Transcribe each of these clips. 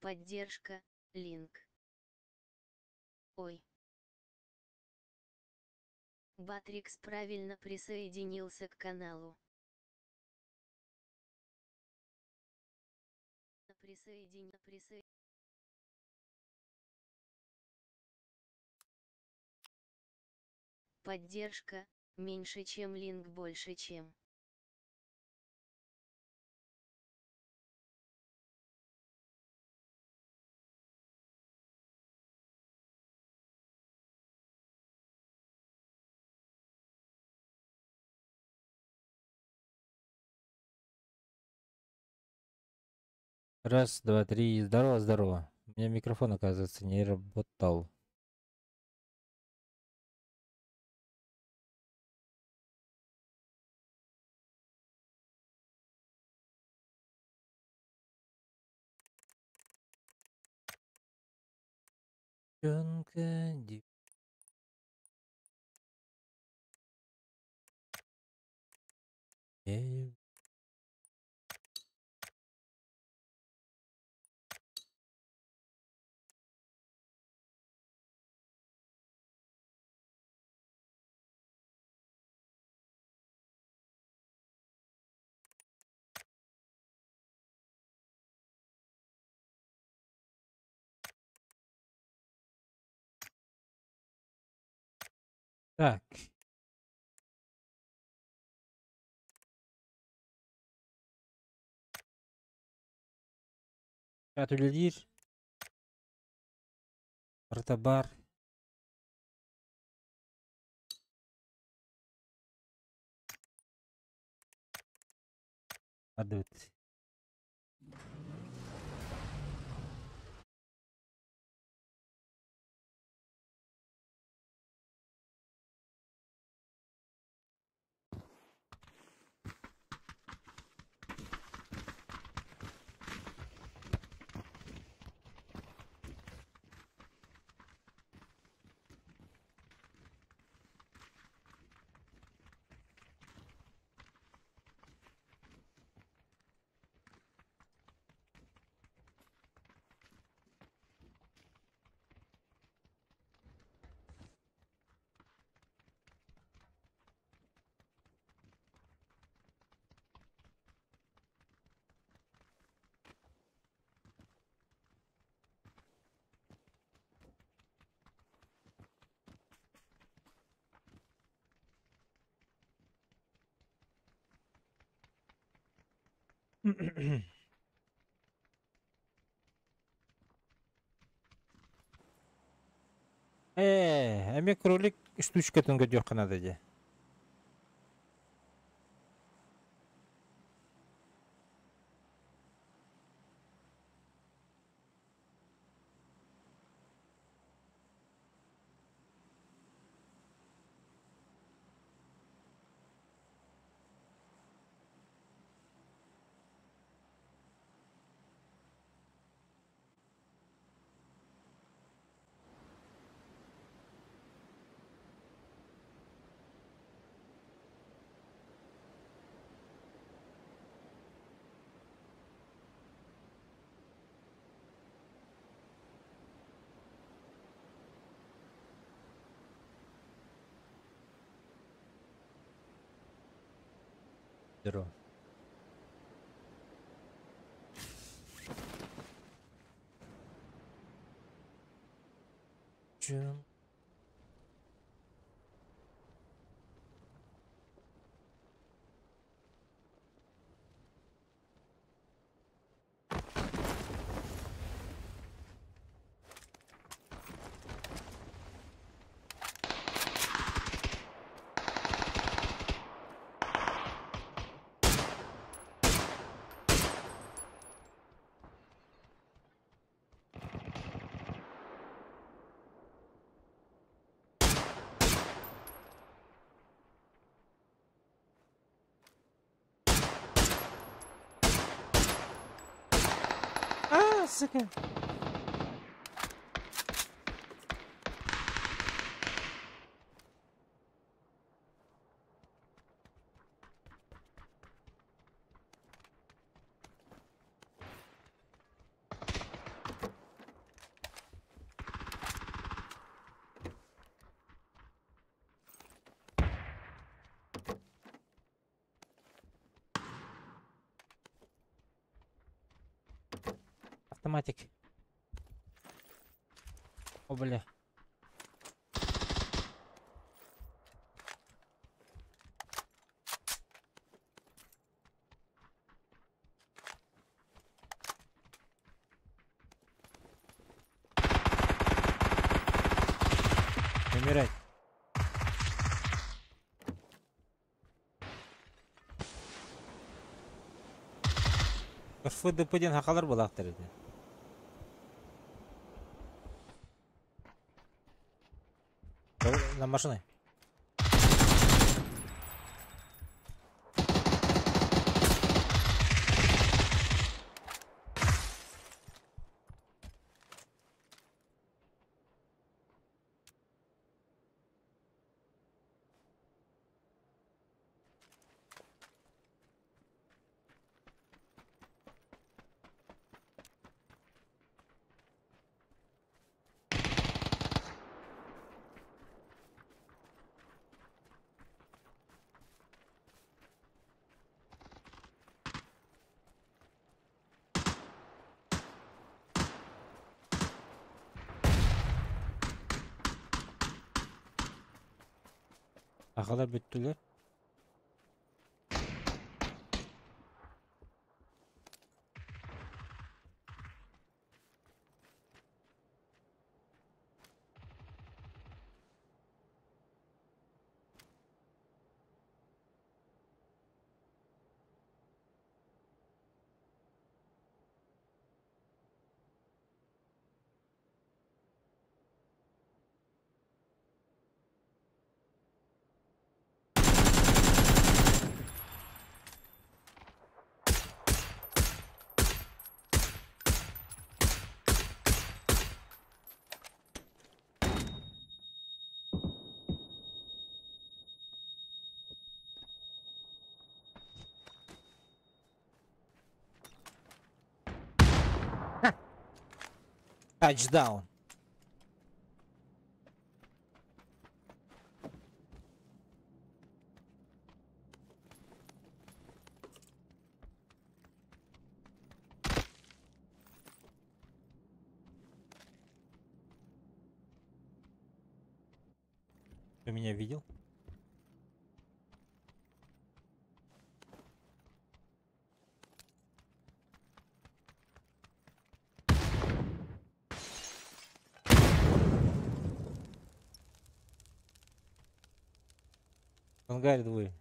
Поддержка, Линк. Ой. Батрикс правильно присоединился к каналу. Присоедин... Присо... Поддержка, меньше чем линк больше чем. Раз, два, три. Здорово, здорово. У меня микрофон, оказывается, не работал. Девчонка, Так. Үлэлиир. Барыта баар. Бардыбыт. Эмиэ кролик штучкатын көрдүөххэ наада дии. Здорово. Чем? А, сука. Автоматик. О, бля. Умирать. ФДП диэн хахалар буолаахтар этэ. На машиной. Сахалар бүттүлэр. Тачдаун. Ты меня видел? В ангаре двое.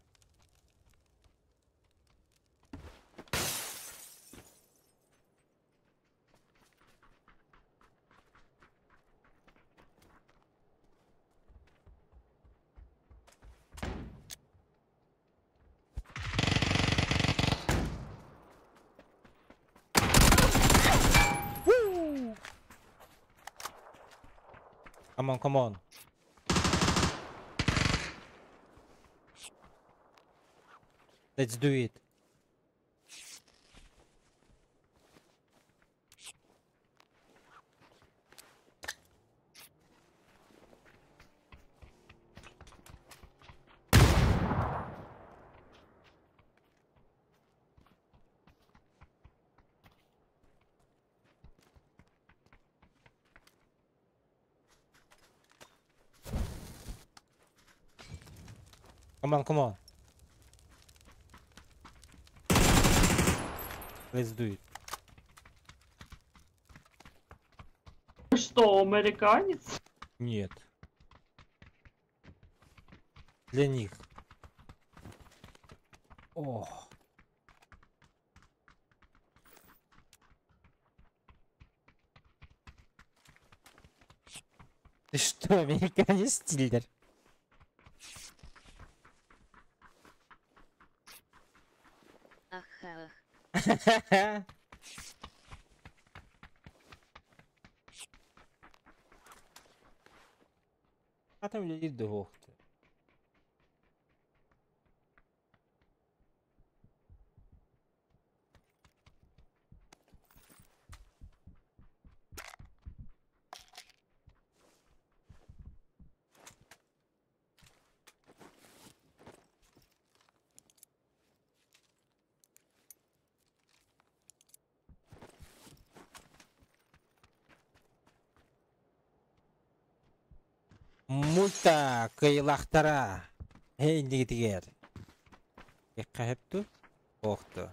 Come on, come on. Let's do it. Come on, come on. Let's do it. Что, американец? Нет. Для них. Ох. Ты что, американец, стиллер? Ах, ах. А там летит двух. Мульта кыайыылаахтара иннигитигэр. Кэххэһэпту? Охту.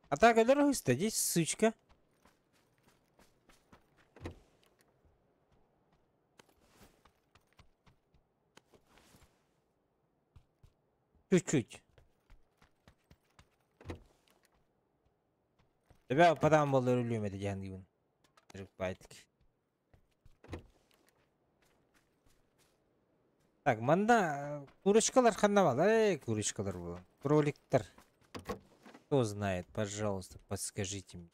А так, дорогой, здесь сучка. Чуть-чуть. Тебя потом был рулем это диэн Байтик. Так, манна курочкалар ханна баар? Эй, курочкалар был. Кроликтар. Кто знает, пожалуйста, подскажите мне.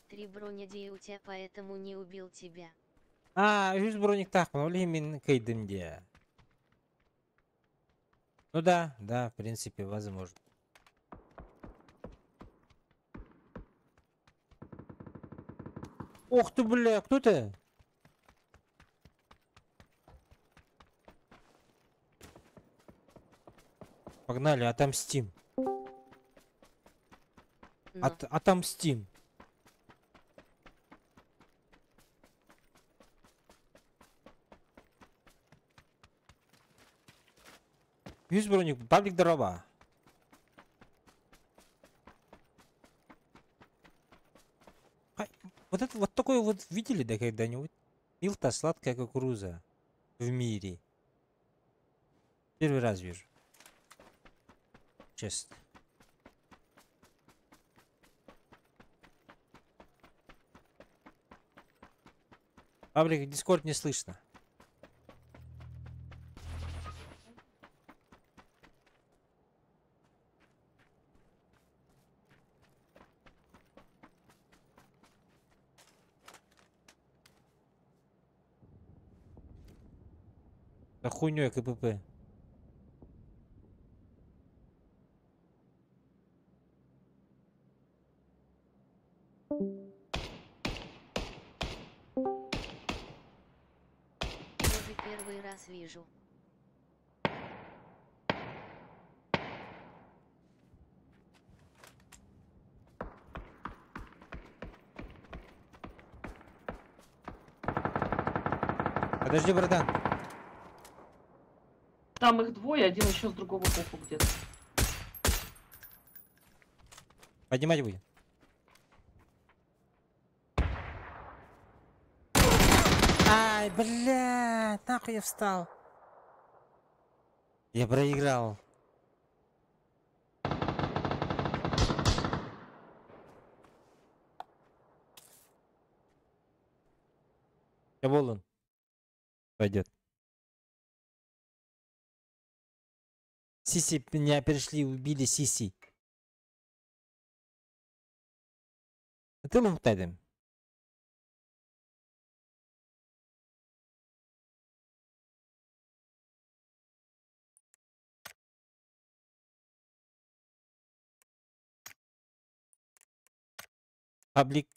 Три броня у тебя, поэтому не убил тебя. А, үс брониктаахпын, ол иһин мин кыайдым дии. Ну да, в принципе, возможно. Ох ты, бля, кто ты? Погнали, отомстим. Но. Отомстим. Үс броник, паблик дороба. Вот это вот такое вот видели, да, когда-нибудь? Милта сладкая кукуруза в мире. Первый раз вижу. Честно. Паблик, Дискорд не слышно. Да хуйней КПП. Тоже первый раз вижу. Подожди, братан. Там их двое, один еще с другого боку где-то. Поднимать будем. Ай, блядь, нахуй я встал. Я проиграл. Я был он. Пойдет. Сиси меня перешли, убили Сиси. Ты лохтайдем. Паблик.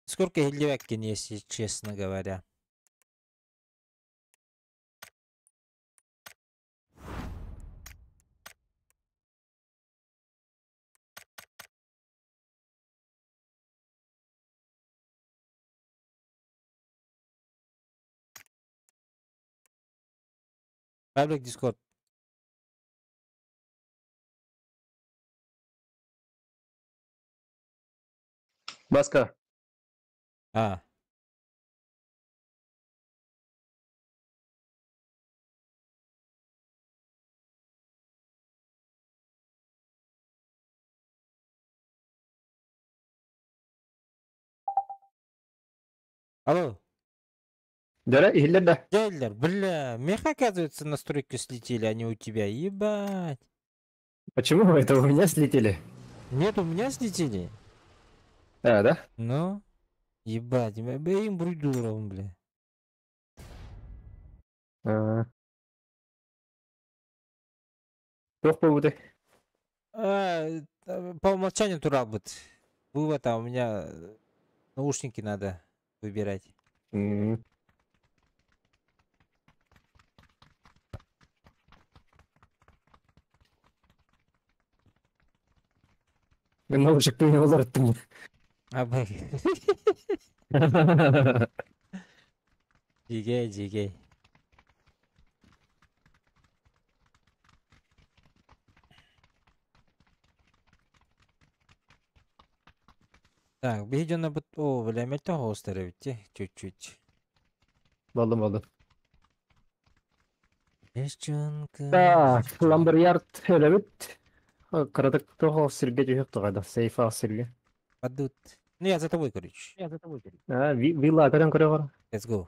Сколько Хельвякин, если честно говоря? Паблик Дискорд. Баска. А. Алло. Дөрө иһиллэр да? Дяллер, бля, меха, оказывается, настройки слетели, а не у тебя. Ебать. Почему это у меня слетели? Нет, у меня слетели. А, да? Ну, ебать, я им бруйдуром, бля. А. Туох буолбутай? А, по умолчанию туралбыт. Вывод, а у меня наушники надо выбирать. Мин наушниктын олорттум. Абай. Дьигэй, дьигэй. Так, биһи дьонобут, о, бля, мөлтөх оҕустар эбит дии, чуть-чуть. Болдум, болдум. Девчонка. Так, Lumberyard өлөбүт. Кыратык туох сиргэ түһүөх туҕайда, сейф сиргэ. Падут. Ну, я за тобой, короче. А, вилла көрөн көрөҕөр. Let's go.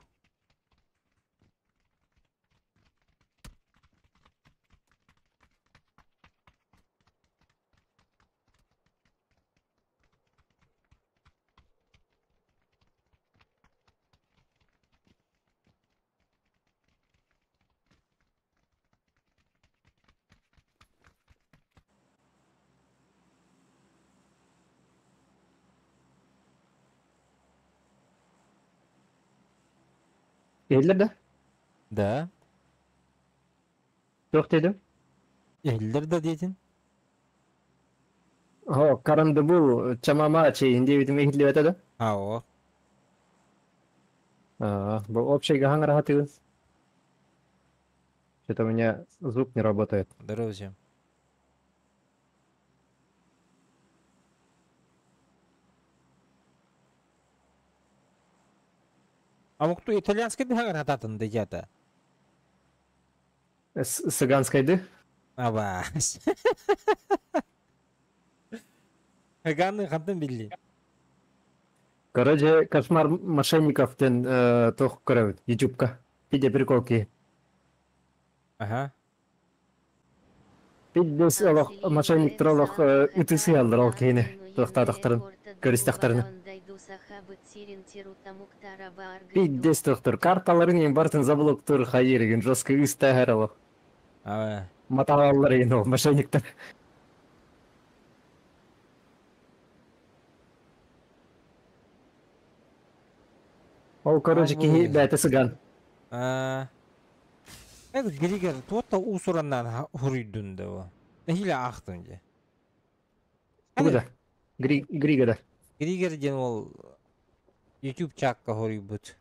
Иһиллэр да? Да. Туох диэтим? Иһиллэр да диэтин? О, карандыбыл чамама чейин диэбитим иһиллибэтэ да? А, о. А, бу общий хаҥараһатыгын. Что-то у меня звук не работает. Здорово всем. А мог кто итальянский хаҥарататын дьята? Цыганской ды? Аба. Ганы хантан билли. Короче, кошмар мошенников тен туох көрөбүт, ютубка. Пиде прикол ки. Ага. Пидес олох мошенниктар олох ытыы сыһаллар ол киһини туохтаатахтарын, көрүстэхтэринэ. Пиздец тохтор. Карталарын ең бартын заблоктур хайыр еген жестко ыстаһар олох. А, Маталалар еген ол мошенниктар. Ол, короче, киһи бэйэтэ цыган. А. Это Григор, туотта уусураннан хуруйдун да о. Нэһиилэ аахтым дьэ. Тугу да? Грига да. Григор диэн ол YouTube чакка хоруйбут.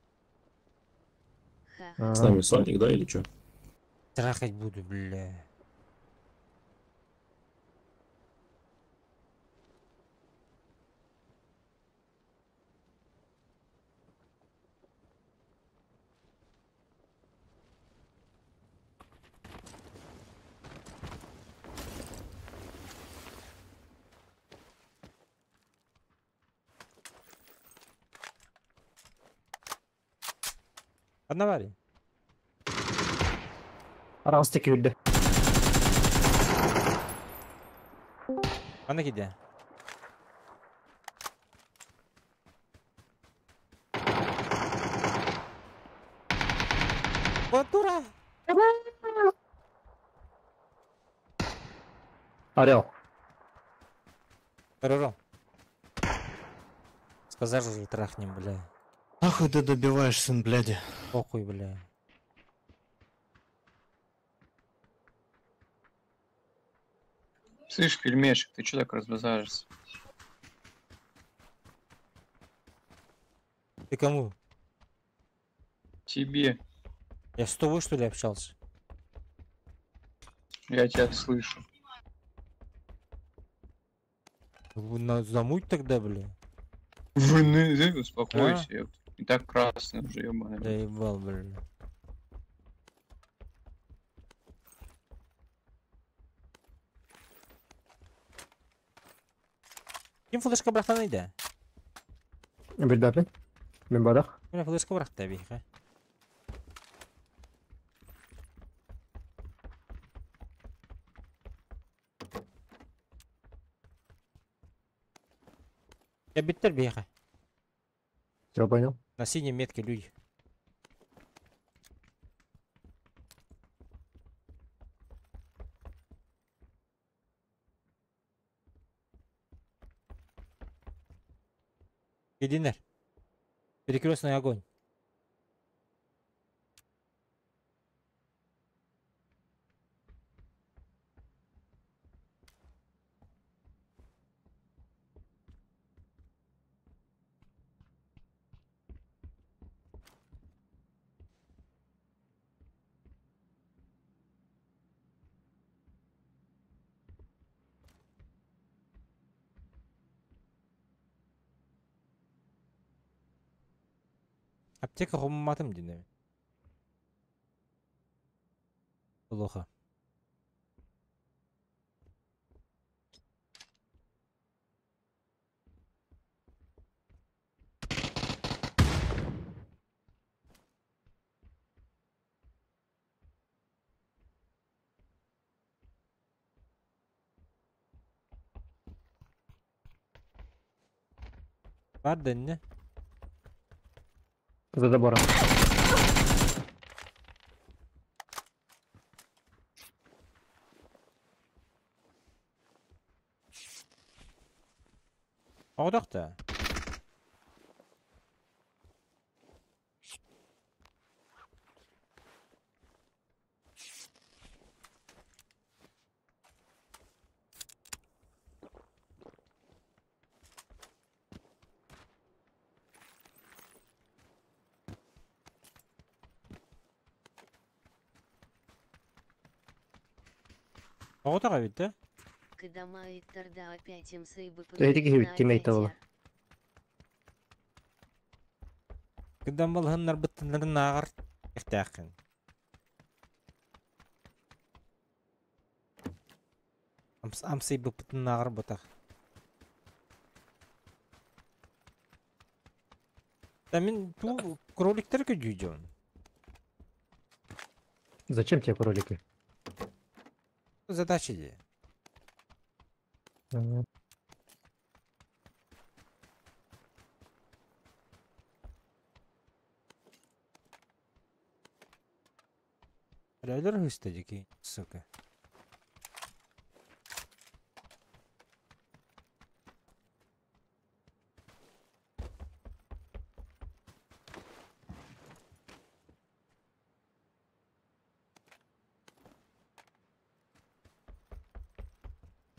С нами Соник, да, или что? Трахать буду, бля. Одна вари. Араас күүрдэ. Ана киде. Вот дура! Орел. Хорошо. Сказал же, трахнем, бля. Нахуй ты добиваешь, сын, бляди. Похуй, бля. Слышь, пельмешек, ты чё так разбазаришься? Ты кому? Тебе. Я с тобой, что ли, общался? Я тебя слышу. На, замуть тогда, бля. Вы, ну, успокойся, а? Ёпта. И так красный уже, ёбаный. Да ебал, бля. Ким флешка бырахтан ыйда? Билбэппин. Мин бадах. Мин флешка бырахта биһиэхэ. Кэлбиттэр биһиэхэ. Все понял. На синей метке люди. Кэллиннэр. Перекрестный огонь. Аптека хомумматым дии. Плохо. Бар да иннэ. За забором. Оҕотох да. Оҕотох эбит да? Кыдамаиттарда опять МСБ Эти киһи тиммейт буолла. Кыдам балыһыннарбыттыннарын ааҕар кэхтээххин. Амсыйбыппытын ааҕар ботах. Да мин туу кроликтары көрдүү Зачем тебе кролики? Задача дии. Ага. Өлөр үстэ дики, сука.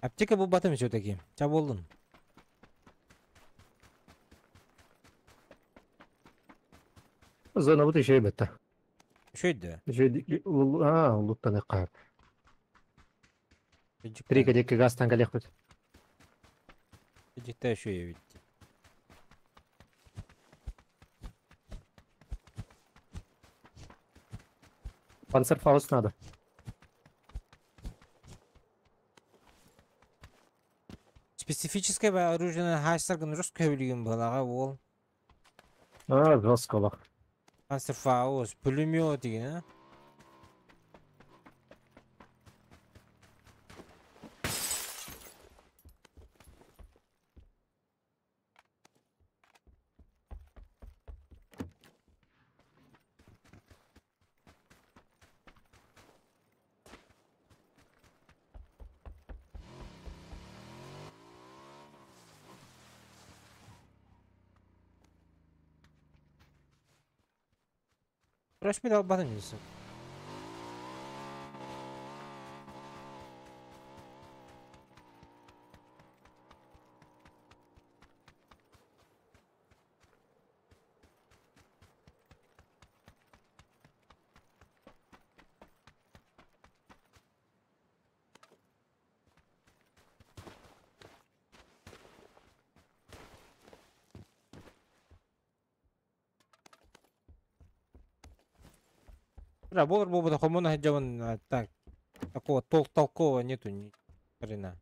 Аптека булбатым все-таки. Ча буоллун. Зона вот еще и бетта. Үчүгэй да. Еще а, луттаны каар. Три кадекка газтан калехпит. Дьикта үчүгэй эбит. Панцерфауст надо. Специфическое оружие хаастаргын рус көбүлүгүн быһалаҕа уол. А, жестко лох. Панцерфауст, пулемет деген, а? Рашмид албатын несі. Бля, болар буолбата хомуна сылдьабын так такого толк толкового нету ни хрена.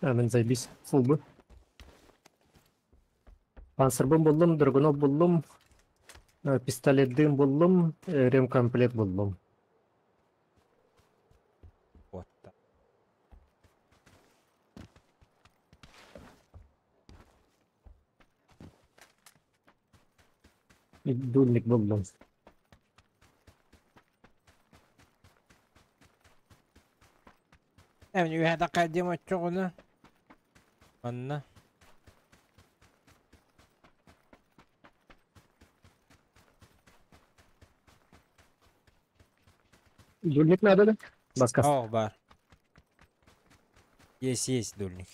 А, мен заебись. Фул бы. Панцирбын буллум, драгунов буллум, пистолетдыын буллум, ремкомплект буллум. Вот так. Дульник буллум. Эм үһэ кайдым оччоҕуна. Манна. Дульник надо да? Баска. О, бар. Есть, есть дульник.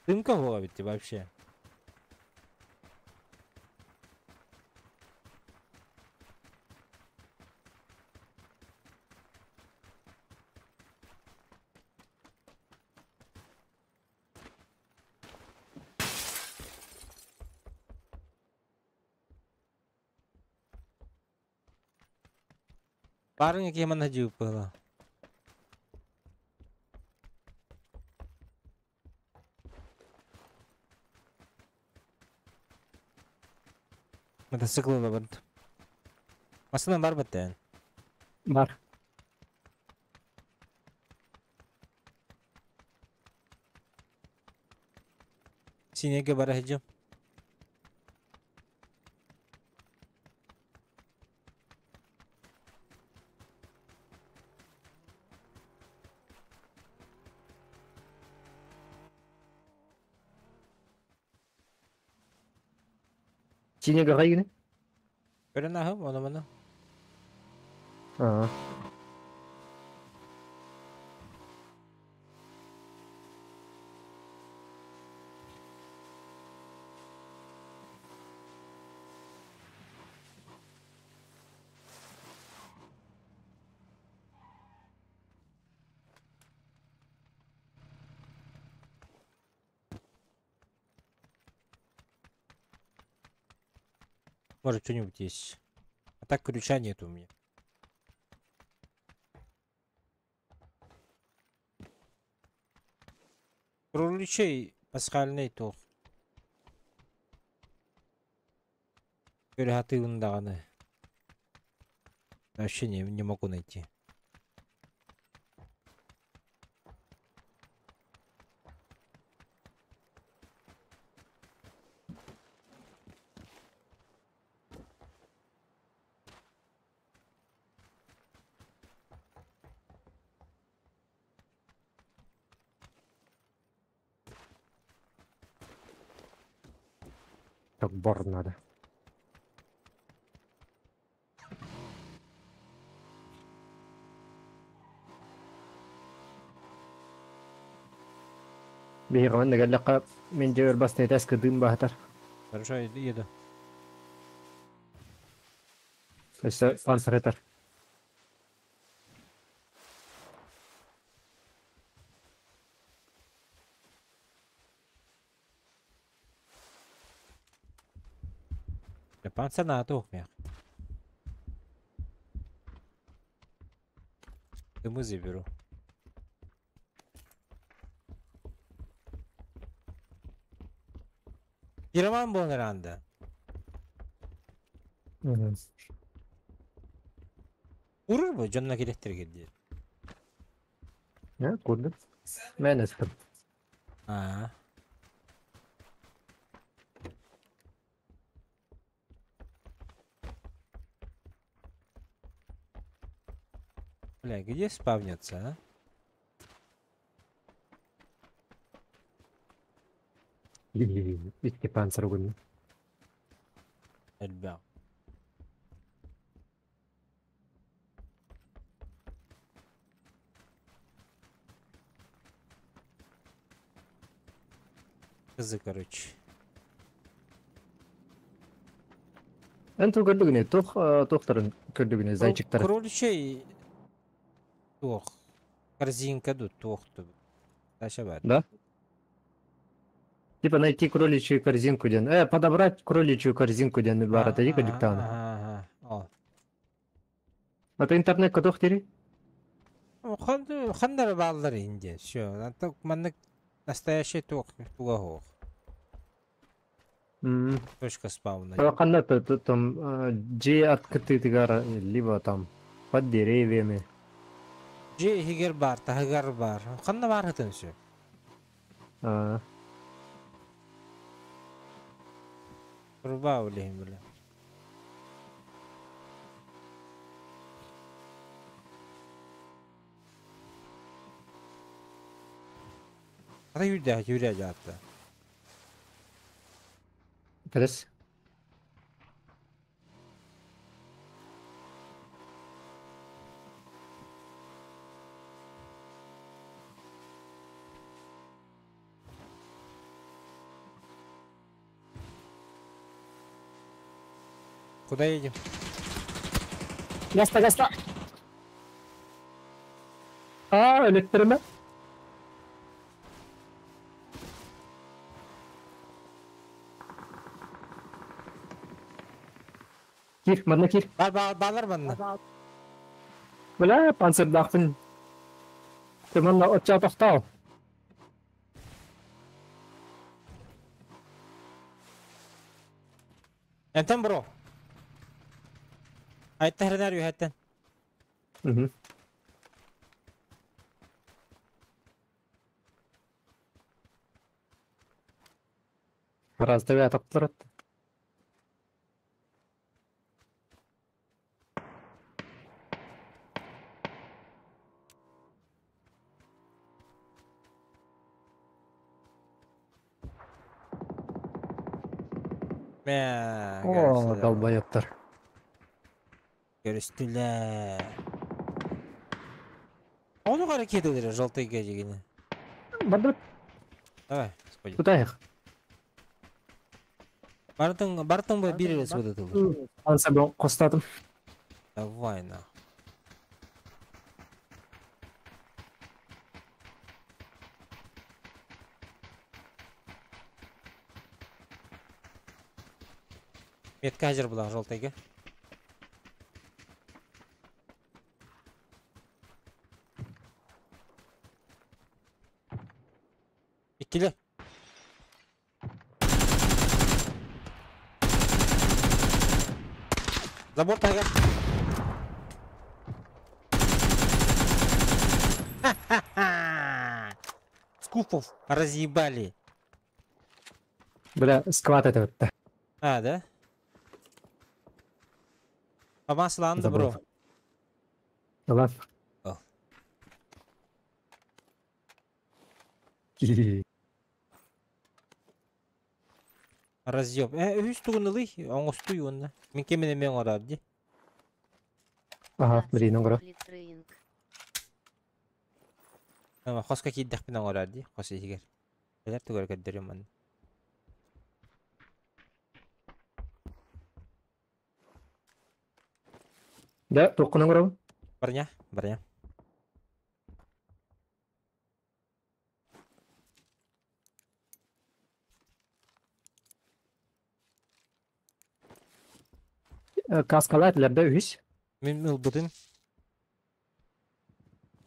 Дымка ловите вообще? Парень, який мене дюпила. Мотоцикл лабырт. Масына бар баттен. Бар. Синеге бара хеджим. Синеге кайгыны? Көрөн ахым, оны мына. Аа. Может, что-нибудь есть. А так ключа нет у меня. Кроличей пасхальный тух. Көрі. Вообще не могу найти. Так, бор надо. Биһиҕин нэгэллэххэ мен дьэ ырбас нэтээс кыдыым баһатар. Хорошо, еду. Өссө панцир этэр. Панцир на тух мях. Дымы заберу. Пироман был ранда. Урur bu canına gerektir geldi. Не, курдук. Мен эстим. А. Бля, где спавнятся, а? Икки панцир угунна. Эльбя. Кызы, короче. Эн ту көрдүгүнэ тух тухтарын көрдүгүнэ зайчиктар. Кроличей туох. Корзинка тут туох ту. Таша бар. Да? Типа найти кроличью корзинку диэн. Подобрать кроличью корзинку диэн баар этэ дии диктаны. Ага, ага. Это интернет туох дири? Ханнары бааллар инде. Все. Маннык настоящий туох туга суох. Точка спауна. Ханна там дьиэ открытыгар, либо там под деревьями. Дьиэ иһигэр баар, таһыгар баар. Ханна баар хытын сөп. Труба улиһин бile. Ата юрдэ, юрэ жатта. Кэрэс. Куда едем? Гаста, гаста! А, электроме. Кир, манна кир. Бар, бар, балар манна. Бля, панцирдаахпын. Ты манна отча тохтоо. Энтен бро. Айтта хренар юхаттан. Угу. Раз тебе топтырат. Мә, О, долбоебтар. Көрүстүлэр. Ону қара кетулер желтый дегені. Бардыр, Давай, господи. куда их? Бартың, бартың ба бир эле суды тыл. Анса бен костадым. Давай на. Метка хажыр була желтыйга. Иккиле. Забор тагар. Ха-ха-ха! Скуфов разъебали. Бля, скват это вот. А, да? Амасланды, бро. Ладно. Ал. Разъеб. Үс тугунылый, оңосту юнна. Мен кемене мен орар ди. Ага, блин, оңоро. Ама хоска кийдэх бин оңорар ди, хос иһигер. Элер тугар көрдөрүм ман. Да, тоққын оңоро. Барня, барня. Каскалар лерде үс. Мен ылбытым.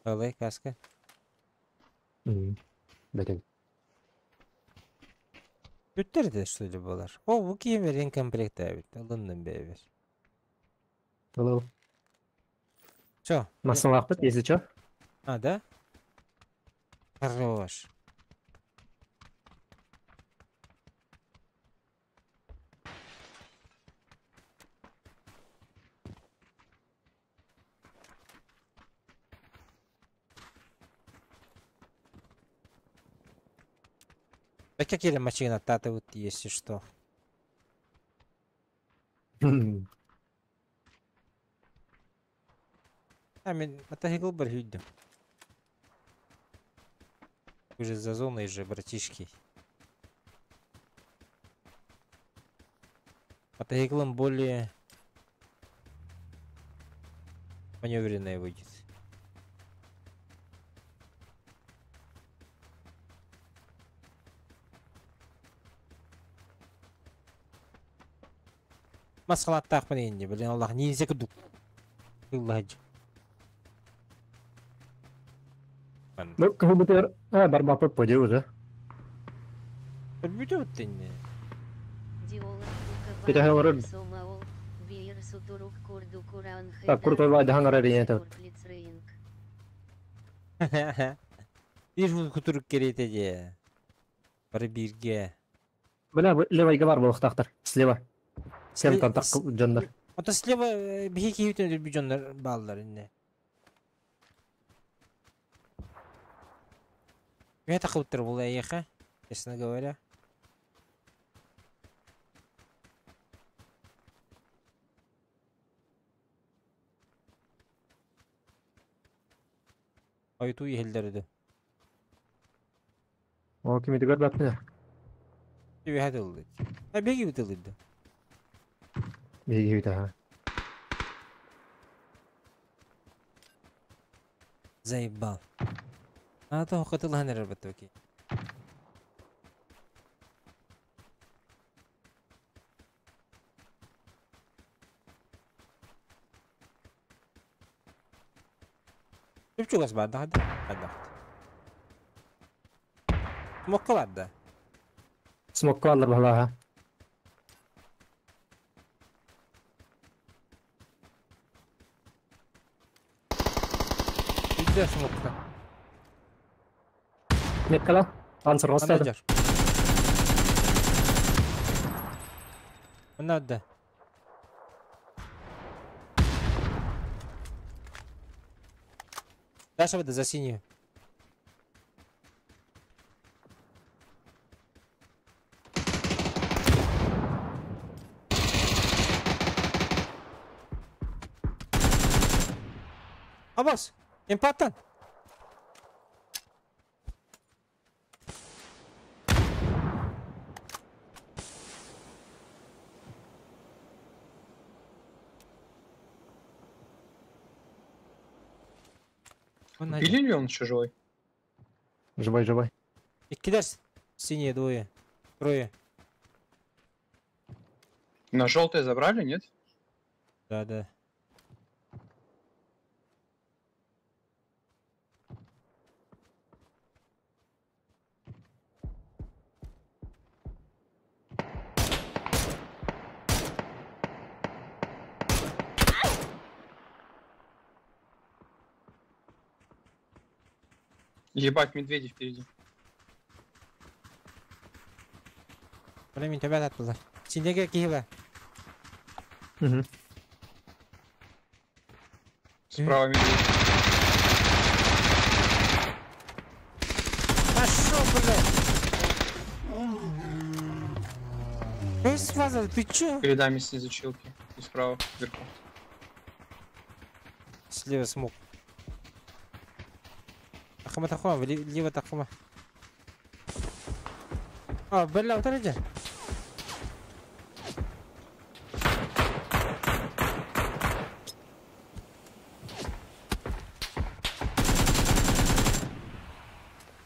Алай, каска. Бетен. Бүттер что ли болар? О, бу кием берген комплект бит. Алынным бебер. Алыл. Чё? Масалахпыт, если чё. А, да? Хорош. А как еле машина таты вот если что. А, мен мотоцикл бар людям. Уже за зоной же, братишки. Мотоциклом более маневренная выйдет. Масқалаттаахпын инди, блин, Аллах ниндзя курдук. Ыллаһыдь. Ну, как будто барбапы поди уже. Бүтө бутты. Так, крутой вайда хангара рейнет. Bir кутурук керете де. Бары бирге. Бля, левый гавар был тахтар. Слева. Сем там так жондар. Ото слева бихи кийүтөн бі жондар баллар инне. Это кылыптыр бул эйеха, честно говоря. Айту ихелдерди. О, ким иди көрбәппин. Түбэ тылды. А беги битылды. Биги бит ага. Заебал. А то хатылхан эрбеттеки. Үпчүгас бар да хада. Мокка бар да. Смокка алыр бала. Үдде смокка. Меткала. Ансыр хостады. Надо. Даша вода за синюю. Абас, импаттан. Убили ли он еще живой? Живой, живой. И кидаш синие двое. Трое. На желтое забрали, нет? Да, да. Ебать, медведи впереди. Блин, тебя оттуда. Синеге кихила. Угу. Справа медведь. Пошел, блядь. Эй, свазал, ты чё? Перед нами снизу чилки. И справа, вверху. Слева смог. Ахма тахума, лево тахума. А, бля, вот это.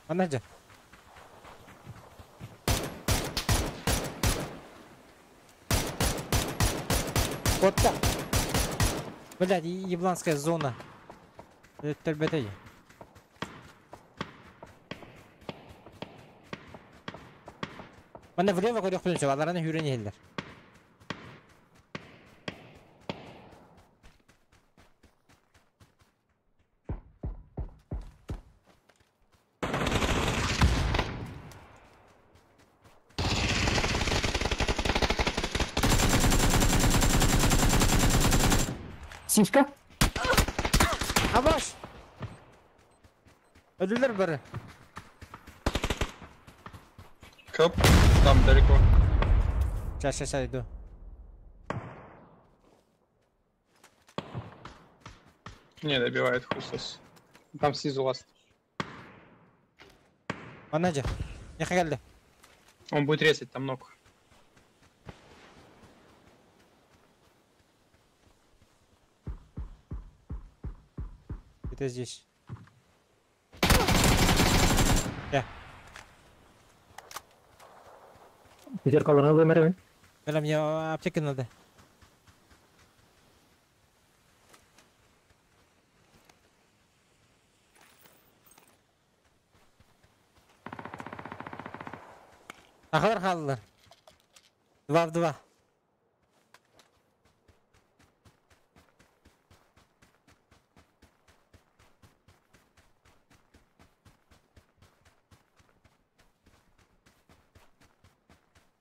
Она же. Вот так. Блядь, ебланская зона. Это ребята. Мана влево көрөх күнү алараны хүрен еллер. Сишка? Абаш! Öldüler бары. Коп, там далеко. Сейчас, сейчас, сейчас иду. Не, добивает хусос. Там снизу ласт. Она же. Не хотели. Он будет резать там ног. Это здесь. Пятерка алырга өмәрбин. Бля, мне аптека надо. Сахалар хааллылар. Два в два.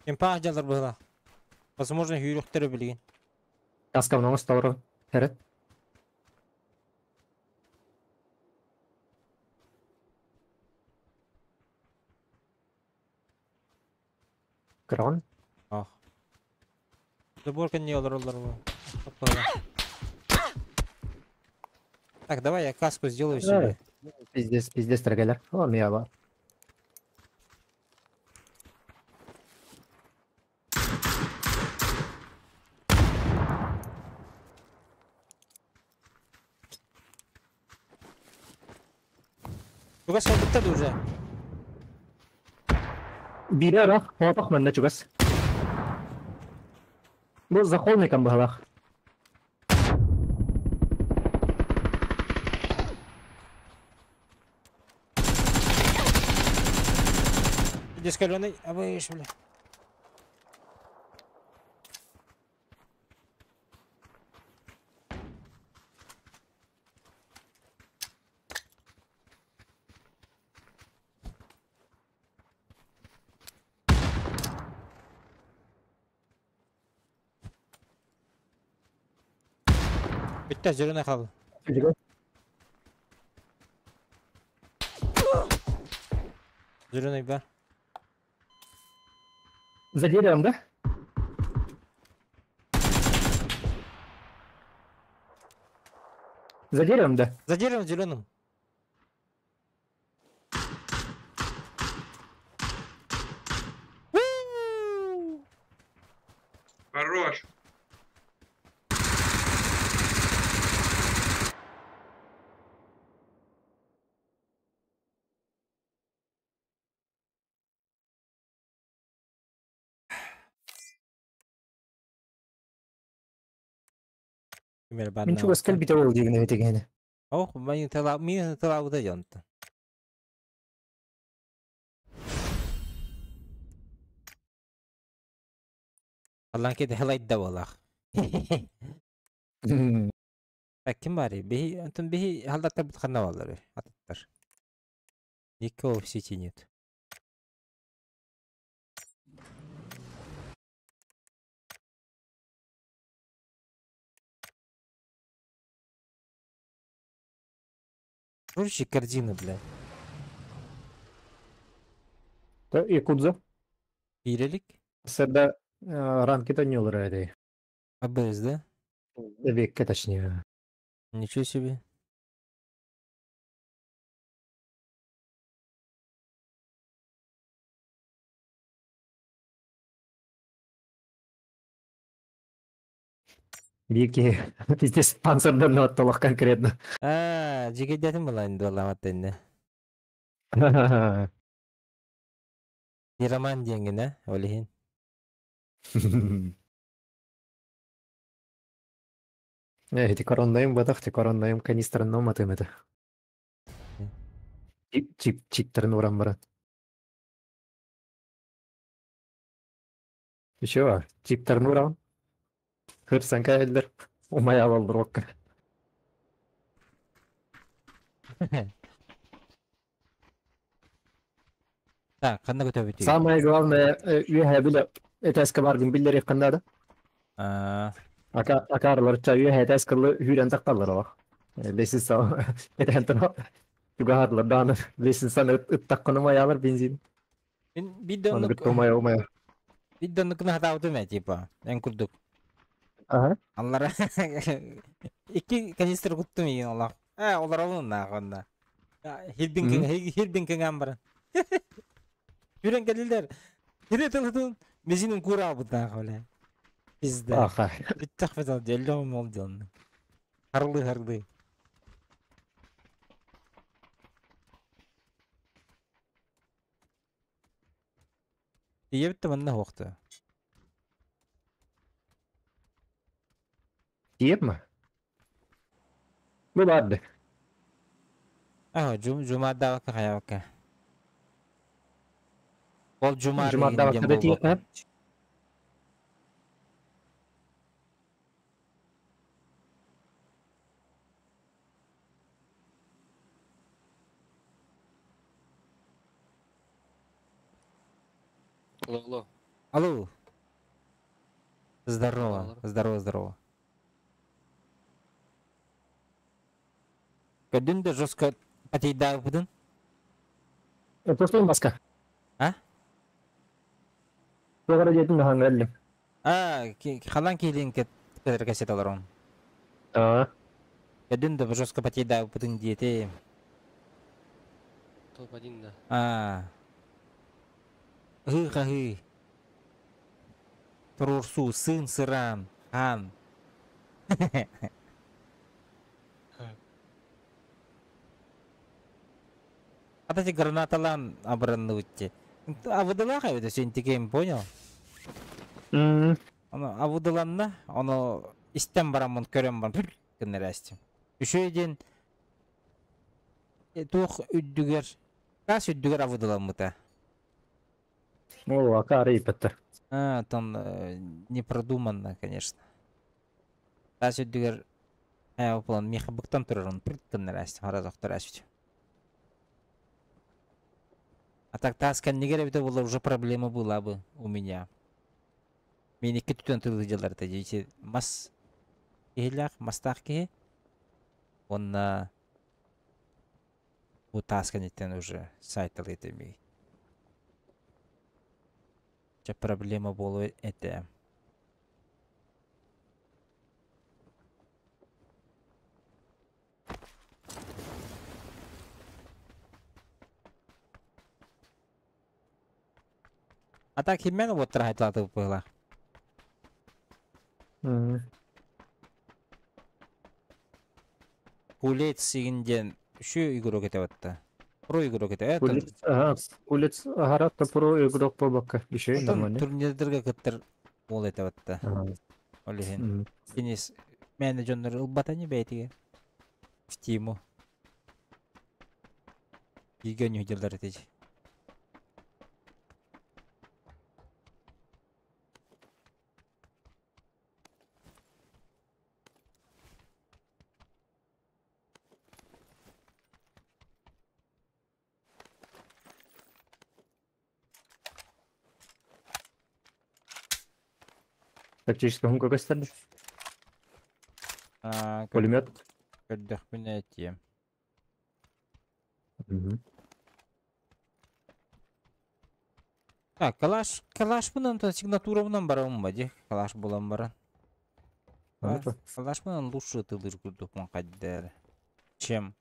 Импаах дьалар быһыылаах. Возможно, сүүрүөхтэрэ билигин. Каскабын оҥостолору. Эрэ. Көрөҕүн? Ах. Забор кэннигэр олороллор бу. Оппала. Так, давай я каску сделаю себе. Пиздец, пиздец тиргэлэр. О, мия бар. Чугас кэлбиттэр уже. Биирэ ыраах, хоотох манна чугас. Бу за холмиком быһалаах. Дискаленый, а вы бля. Бүттэ, зеленый хаалла. Зеленый бар. За деревом, да? За деревом, да? За деревом зеленым. Хорош. Мин чугас кэлбитэ ол диигин эбитигиһини. Ох, мин тыла мин тылаабыта дьонтон. Аллан киһи хылайда буолах. Так ким баарый? Биһи онтон биһи халдаттарбыт ханна бааллар атыттар. Никого в сети нет. Короче, корзина, бля. Якудза. Киирелик. Сэрдэ ранкита не этой. АБС, да? Векке точнее. Ничего себе. Вики, пиздец, панцирдан оттолох конкретно. Аа, жигейдетин булайын дуоламат инне. Роман диэҥҥин ээ, ол иһин. Э, ити короннайым батах, ти короннайым канистрын уматым это. Чип, чип, чиптерин уран баран. Еще, чиптерин уран. Хырсан кэллэр, умайа алаллар Так, ханна көтөбүтүй? Самое главное, үөһэ билэ этээскэ бааргын биллэриэххин наада. Аа, Ака акаарылар үөһэ этээс кылы үүрэн тахталлар олох. Лестница этээн тура чугаһаатылар даҕаны лестницаны ыттаххына умайаалар бензин. Мин биир Оны оннук кытта умайа умайа. биир оннукуна хатаабытым ээ типа эн курдук. Аха. Аллара икки канистр куттум иин олох. Ээ олоролун наах онно. Хирбин хирбин кыҥаан баран. Жүрен кэллилэр. Хире тылытын бензинин куураабытнаах бля. Пизда. Аха. Бүттэх бит ол дьэллэҕим ол дьонну. Харлыы харлыы. Ийэбит да манна суохта. Тиэпмэ? Бу баарды. Аа, жумадаабакка хайаабакка. Ол Жумар Жумарда диэн бакта буолбат. тиийэ. Алло, алло. Алло. Здорово, Алло. здорово, здорово. Көрдүн да жестко потейдаабытын? Просто баска. А? Тугара диэтин хаҥа эллим. А, халан киилин кэтэр кассеталарон. Аа. Көрдүн да жестко потейдаабытын диэти. Топ-1, да. А. Ы-хахы. Турурсу, сын сыран, хан. А эти гранаталан абраннутти. А выдалаха это синтикем, понял? Оно а выдаланна, оно истен барамын көрөм бар, гыннарастим. Еще один туох үддүгер, тас үддүгер авыдаламмыта. Ол акары ипеттер. А, там не продуманно, конечно. Тас үддүгер план миха быктан турар, он гыннарастим, харазохтор асүт. А так таскан нигер это была уже проблема была бы у меня. Мен екі түтін тылы жылдар дети мас киһилээх мастаах киһи онна бу таскан иттен уже сайт этеми. Ча проблема болу это. А так химен вот трахайтлаты было. Кулет сигинден şu игрок ете батта. Про игрок ете. Улиц, ага, улиц агарат про игрок по бакка. Еще нормально. Турнирдерге кыттыр ол ете батта. Олихин. Денис менеджер ылбатани бәйтиге. В тиму. Егер не этеж. Тактический хунка көстөрдү. Пулемет. Көрдөхпүн этием. А, калаш, калаш мынан то сигнатура мынан барамын ба, де? Калаш булам баран. Калаш мынан лучше тылыр күрдүк мын каддер. Чем?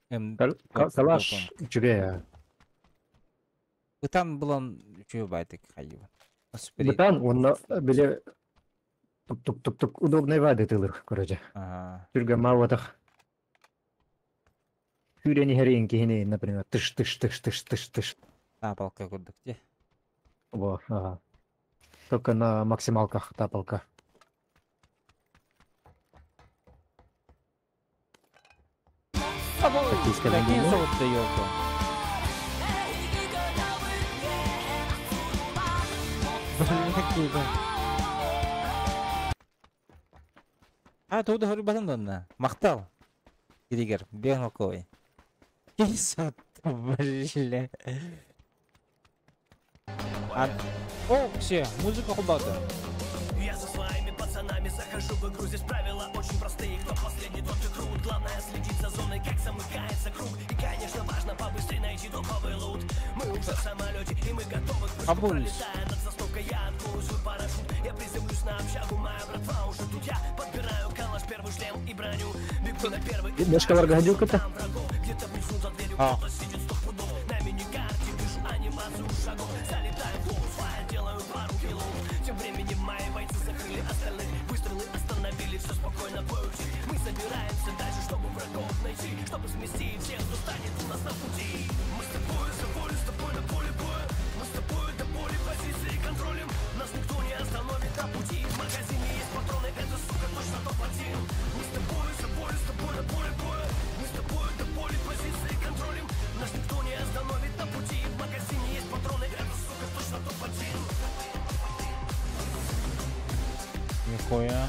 Калаш үчүгэй. Бытан булан үчүгэй байтык хайыбын. Бытан онна биле тук-тук-тук-тук удобный вады тылыр, короче. Түргө маватах. Хүрени херин кихини, например, тыш-тыш-тыш-тыш-тыш-тыш. Тапалка көрдүк де. Во, ага. Только на максималках тапалка. Такие золото, ёлка. А, туда говорю, донна. Махтал. Григор, бегал. Бля. О, все, музыка хубата. Я со своими пацанами захожу в игру. Здесь правила очень простые. Кто последний, тот и крут. Главное следить за зоной, как замыкается круг. И, конечно, важно побыстрее найти топовый лут. Мы уже в самолете, и мы готовы к прыжку. Пролетая над сосновкой, я открою свой парашют. Я приземлюсь на общагу, моя братва уже тут. Я подбираю калаш, первый шлем и броню. Бегу на первый этаж, там врагов. Где-то внизу за дверью кто-то сидит сто пудов. На мини-карте вижу анимацию шагов. Залетаю в файл, делаю пару килов. Тем временем мои бойцы закрыли остальных. Выстрелы остановили, все спокойно боючи. Мы собираемся дальше, чтобы врагов найти, чтобы смести всех, кто станет у нас на пути. Мы с тобой за волю, с тобой на поле боя. Мы с тобой до боли, позиции контролем. Нас никто не остановит на пути. В магазине есть патроны, это, сука, точно топ-1. Мы с тобой за волю, с тобой на поле боя. Мы с тобой до боли, позиции контролем. Нихуя.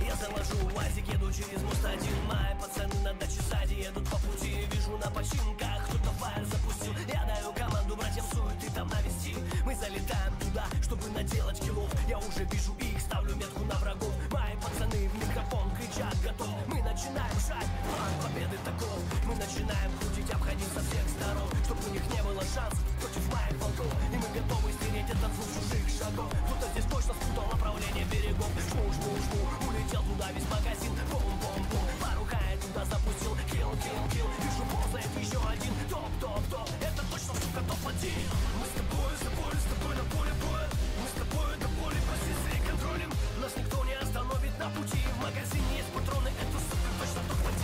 Я завожу УАЗик, еду через мост один май. Пацаны на даче сзади едут по пути. Вижу на починках, кто-то фаер запустил. Я даю команду братьям суеты там навести. Мы залетаем туда, чтобы наделать киллов. Я уже вижу их, ставлю метку на врагов. Мои пацаны в микрофон кричат, готов. Мы начинаем жать, план победы таков. Мы начинаем крутить, обходить со всех сторон, чтоб у них не было шансов против моих волков. И мы готовы стереть этот звук чужих шагов. Кто-то здесь точно спутал направление берегов. Жму, жму, жму, улетел туда весь магазин. Бум-бум-бум, пару хай туда запустил. Килл, килл, килл, вижу ползает еще один. Топ, топ, топ, это точно, сука, топ-1. Мы с тобой, с тобой, с тобой на поле боя. Мы с тобой до боли позиции контролем. Нас никто не остановит на пути. В магазине есть патроны, это, сука, точно топ-1.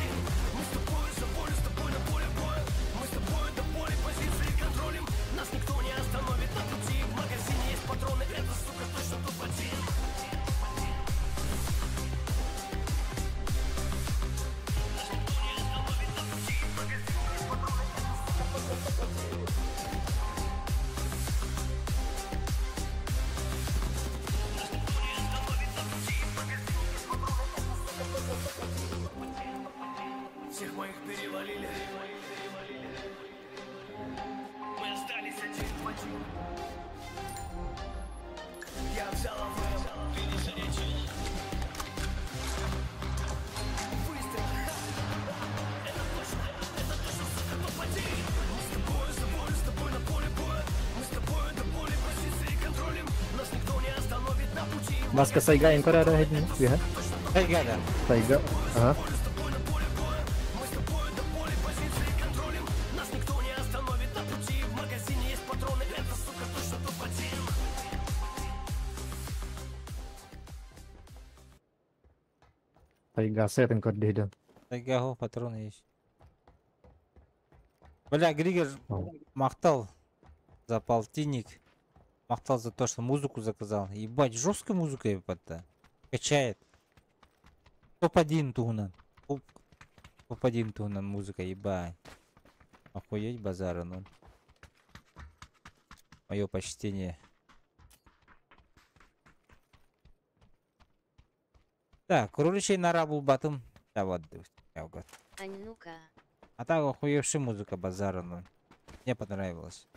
Мы с тобой, за волю, с тобой на поле боя. Мы с тобой до боли позиции контролем. Нас никто не остановит на пути. В магазине есть патроны, это, сука, точно топ-1. Всех моих перевалили. Мы остались один в один. Я взял АВМ, перезарядил. Выстрел. Это точно, сука, топ-1. Мы с тобой, с тобой, с тобой на поле боя. Мы с тобой до боли позиции контролем. Нас никто не остановит на пути. Маска сайга им көрөр эһин. Үһэ. Тайга, да. Сайга. Ага. Мы с тобой до боли позиции контролем. Нас никто не остановит на пути. В магазине есть патроны, это, сука, точно топ-1. Сайга сетин көрдүһүдөн. Тайга, хо, патроны есть. Бля, Григор Ау. махтал за полтинник. Махтал за то, что музыку заказал. Ебать, жесткая музыка, ебать-то. Качает. Топ-1 тугунан. Топ-1 тугунан музыка, ебать. Охуеть базара, ну. Мое почтение. Так, кроличий нора был батым. Да вот, я угад. А ну-ка. А так охуевшая музыка базара, ну. Мне понравилось.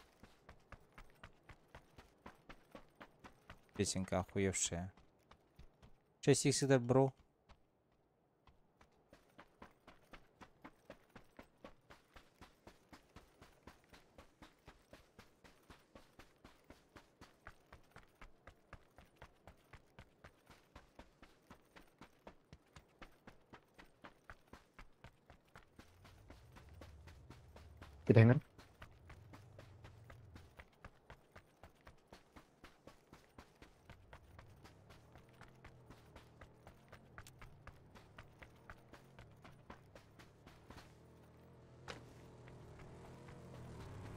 Песенка охуевшая. 6 икс это бро. Китэҥэр.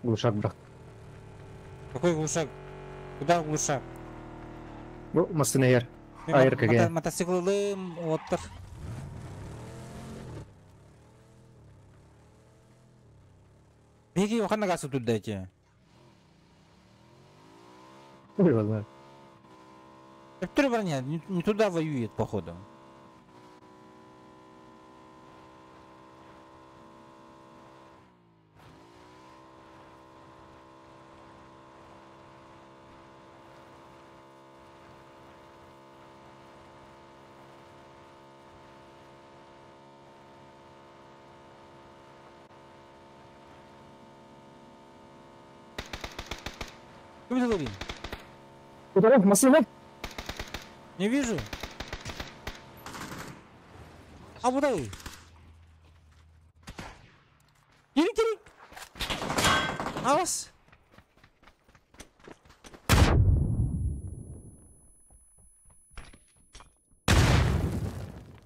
Глушак брат. Какой глушак? Куда глушак? Бу массына ер. Айыр кеге. Мотоциклым оттыр. Беги, ханна гасу тут дайте. Ой, ладно. Который броня не туда воюет, походу. Кем это ловим? Куда? Массына? Не вижу. А куда? Кири, кири. Авас.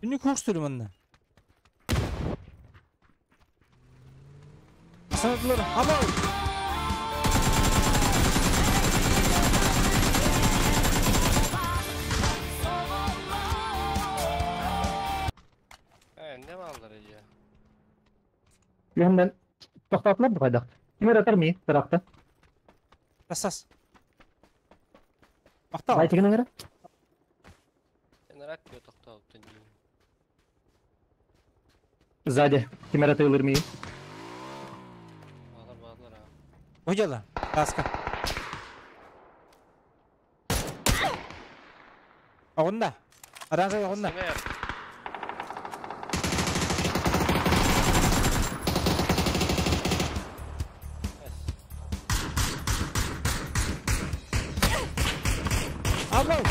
Не курс манна. Санатлар, абау. Үөһэннэн тохтоотулар да хайдах? Ким эрэ ытар мии тыраахта. Тас Махтал. Байтигин ыҥыра. Энерак киө тохтообуттан дии. Сзади. Ким эрэ тыылыр мии. Баалар баалар аа. Удьала. Таска. Оҕунна. Оранжевый оҕунна. Сэмээр. Абыл!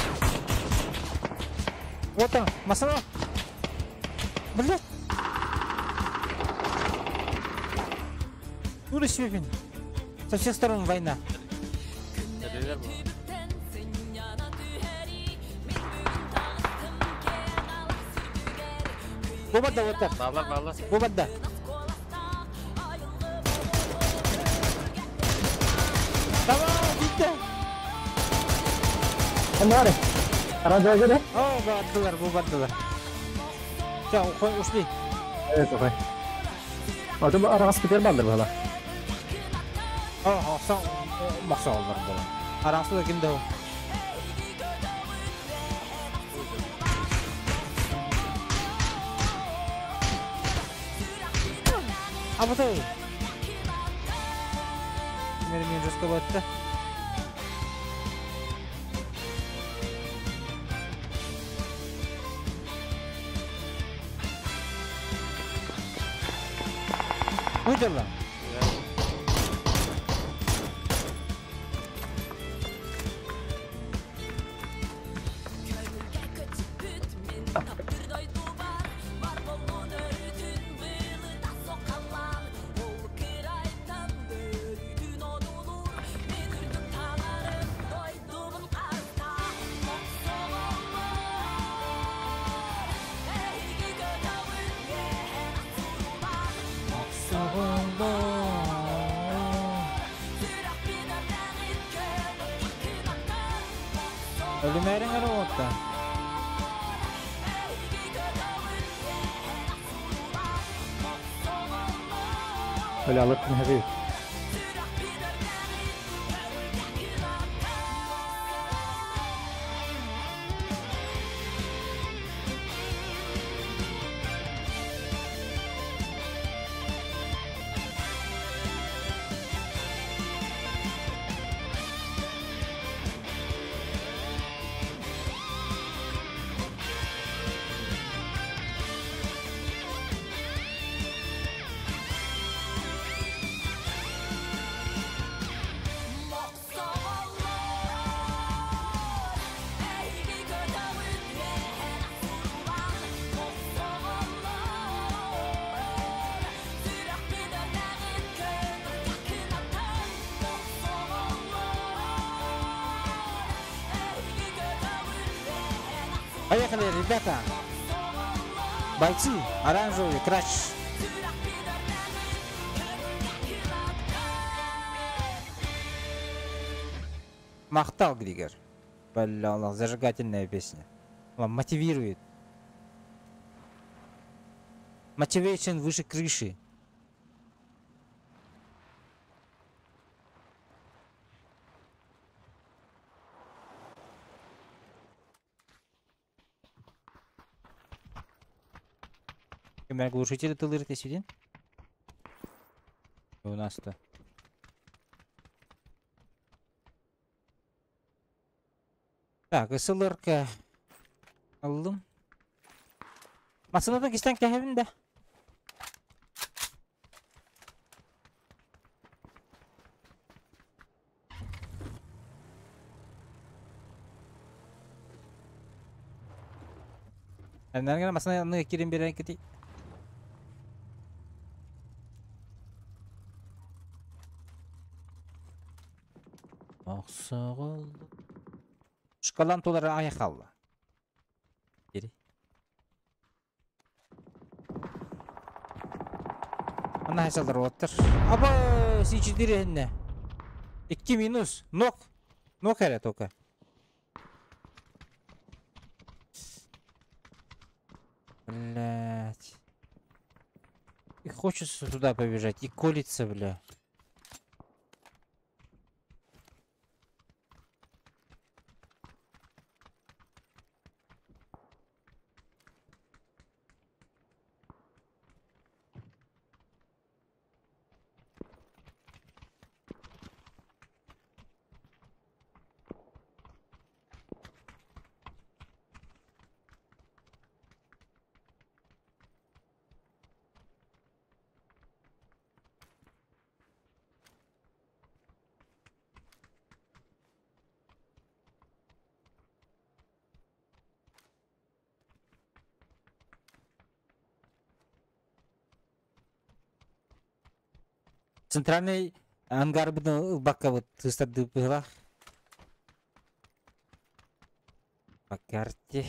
Вот он, масана! Блядь! Дура Севин! Со всех сторон война. Кэлилэр бу. Бу бадда вот так. Баалар баалар. Бу бадда. Давай, bitti. Аннары. Оранжевый да? О, бардылар, бу бардылар. Все, ушли. Evet, okey. Аты араҕас битер баллар буола. О, охсон, мохсооллор буолан. Араҥсы да ким да ол. Абытай! Мери мен жестко батты. Выдерла. Өлүмээриҥ эрэ уота. Öyle alıp ne Поехали, ребята! Бойцы, оранжевый, краш. Махтал, Григор. Бля, зажигательная песня. Он мотивирует. Motivation выше крыши. Кемер глушители тылырты сидин? У нас-то. Так, СЛРК аллым. Масынадан кистен кәһәбин дә. Әннәргә масына аны кирен бирән кити. Аксагыл. Шкалан толары аяк алла. Geri. Ана хайсалдар оттар. Аба, С4 хинне. 2 минус. Нок. Нок эрэ только. Блять. И хочется туда побежать, и колется, бля. Центральный ангар бакка вот тыстарды было. По карте.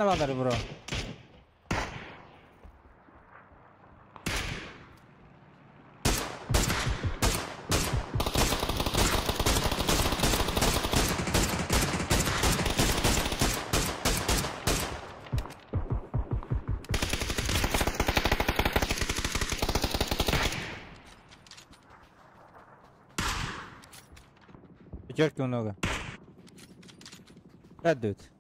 Ne var bro? Пятерки много. Радует.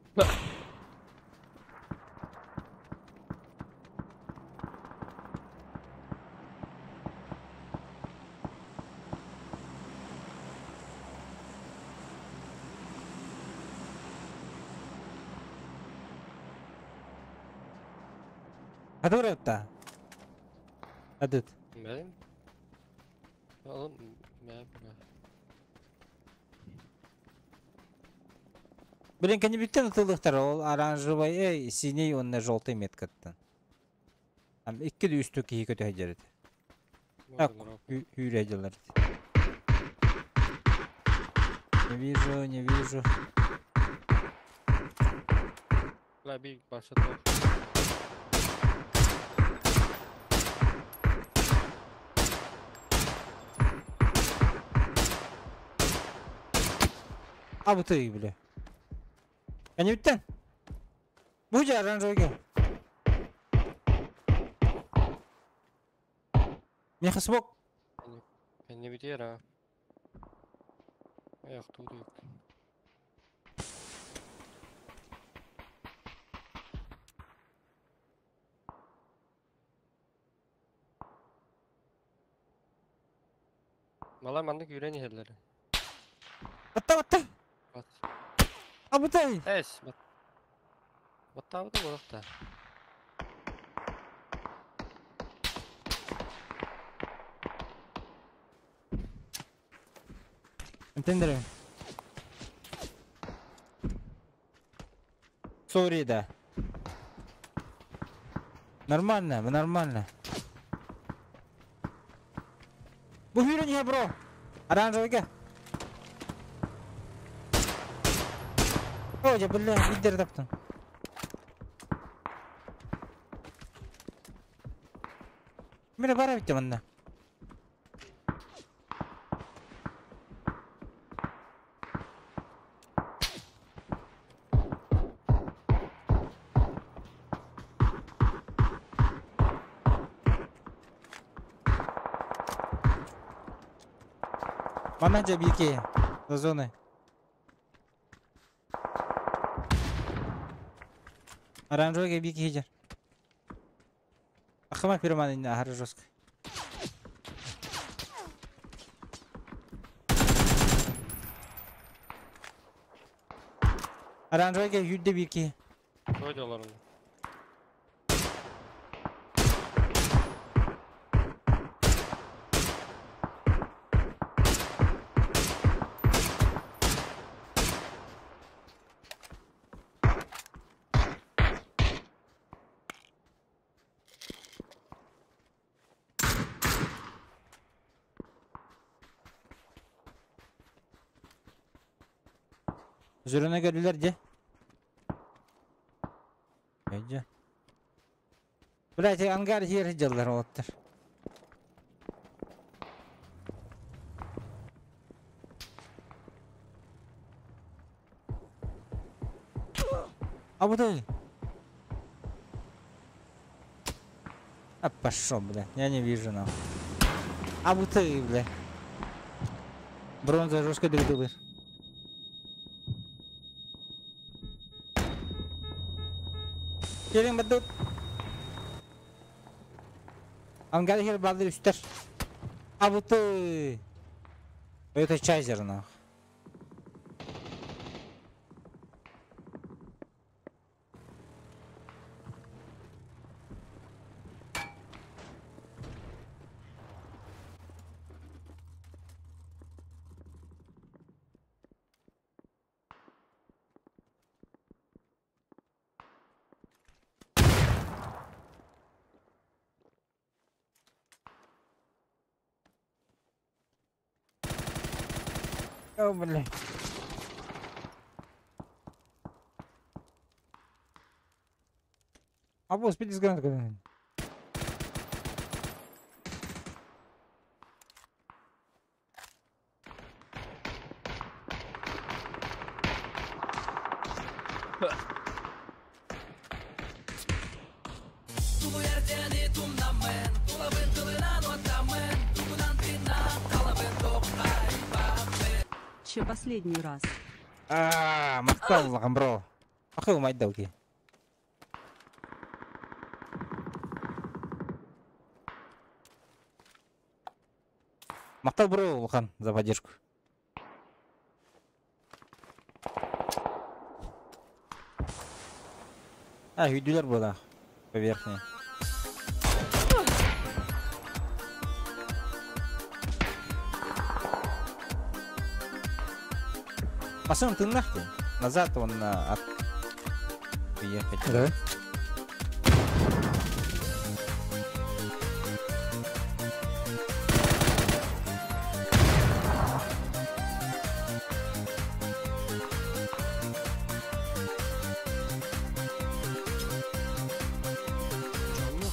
Который-то? Адыт. Бәлем. Oğlum ben Блин, кенебиттен ытылыктар, ол оранжевый, эй, синий, он на желтый меткаттан. Там икки да үстү киһи көтө жерет. Так, хүрэ дьылар. Не вижу, не вижу. La bir başladı. А вот и, бля. Кенебиттен. Бу же оранжевый. Меха смок. Kendi bitiyor ha. Ayak tuğdu yok. Malay mandık yüreğin yerleri. Атта, атта. Bat. А вот и. Es. Bat. Batta bu da balıkta. Энтендер. Сори, да. Нормально, нормально. Бу не бро. Оранжевый. О, я, бля, лидер таптым. Міне бара бітті мында. Мана же бирке за зоны. Оранжевый бирке хижер. Ахма пироман инна ахар жестко. Оранжевый юдде бирке. Koy diyorlar onu. Зөрөнө көрүлэр де. Эдже. Блять, ангар хер дьаллар оттар. А вот и. А пошел, бля. Я не вижу нам. А вот и, бля. Бронза жестко дырдылыр. Келин бадут. Ангар хер балдыр үстер. А вот и. Это чайзер нах. О, бля. А вот, спиди с гранатой. Че последний раз. А, мақтал лаған бро. Ақыл майда оке. Мақтал бро улахан за поддержку. А, үйдүлер было по верхней. Пацан, ты нахуй. Назад он от... Приехать. Да?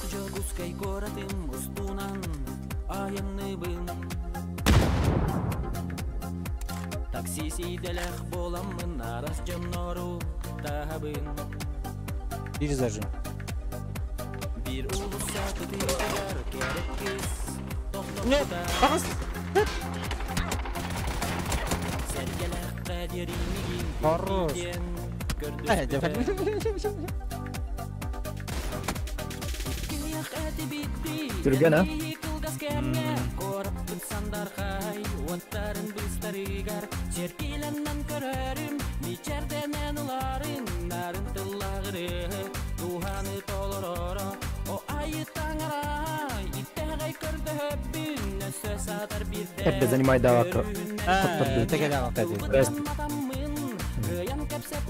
Дьоллух городым устунан айынныбын. Такси сиделэх боламмын арас дьоннору таһабын. Перезажим. Бир улуса кытыытыгар керек кыз Нет, пожалуйста. Сэргэлэххэ диэримигин Хорош. көрдүспүтэ. Түргэн, а? Кораппыт сандархай, уоттарын быстарыгар, Черкиленнен көрөрүм, мичерденен уларын, нарын тыллагыры, туханы толороро, о айы таңарай, иттегай көрдөһөбүн, өсө сатар бирде. Эрдэ занимай давакка. А, текеле алта дейт. Rest.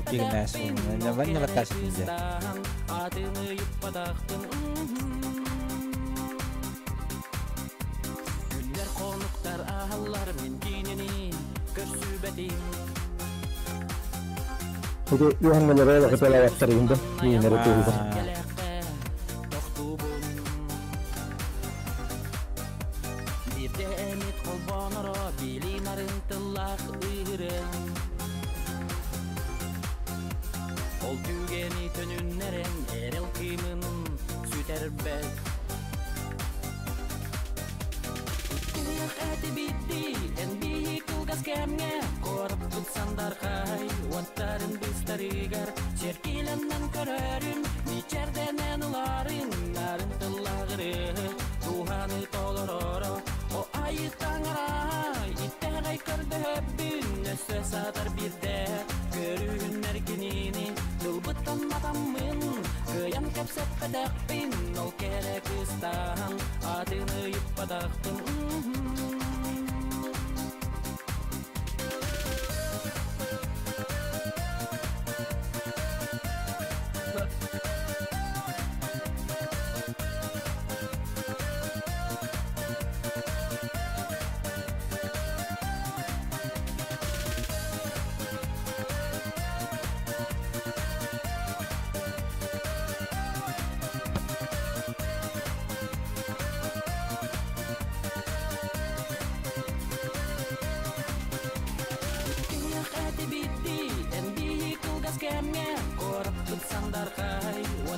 Тигнәс. Не ватасит нельзя. Атыны юппадахтын. Күннер конуктар ахаллар мен кинини көрсүбэтим. Ити юхангалары кыталаваттар инде. Иинери туһугар. Тохтубун. Бирде эмит холбоноро билин арын тыллах ыырын. Ол түгени төнүннерен эрел кыймын сүтербет. Сандархай, уоттарын быстарыгар, Черкиленнен көрөрүм, мичерденен уларын, нарын тыллагыры, туханы толороро, о айы таңарай, иттегай көрдөһөбүн, өсө сатар бирде, көрүүннер кинини, тылбыттан матаммын, кыян кэпсэппэтэхпин, ол керек ыстаан, атыны юппадахтын.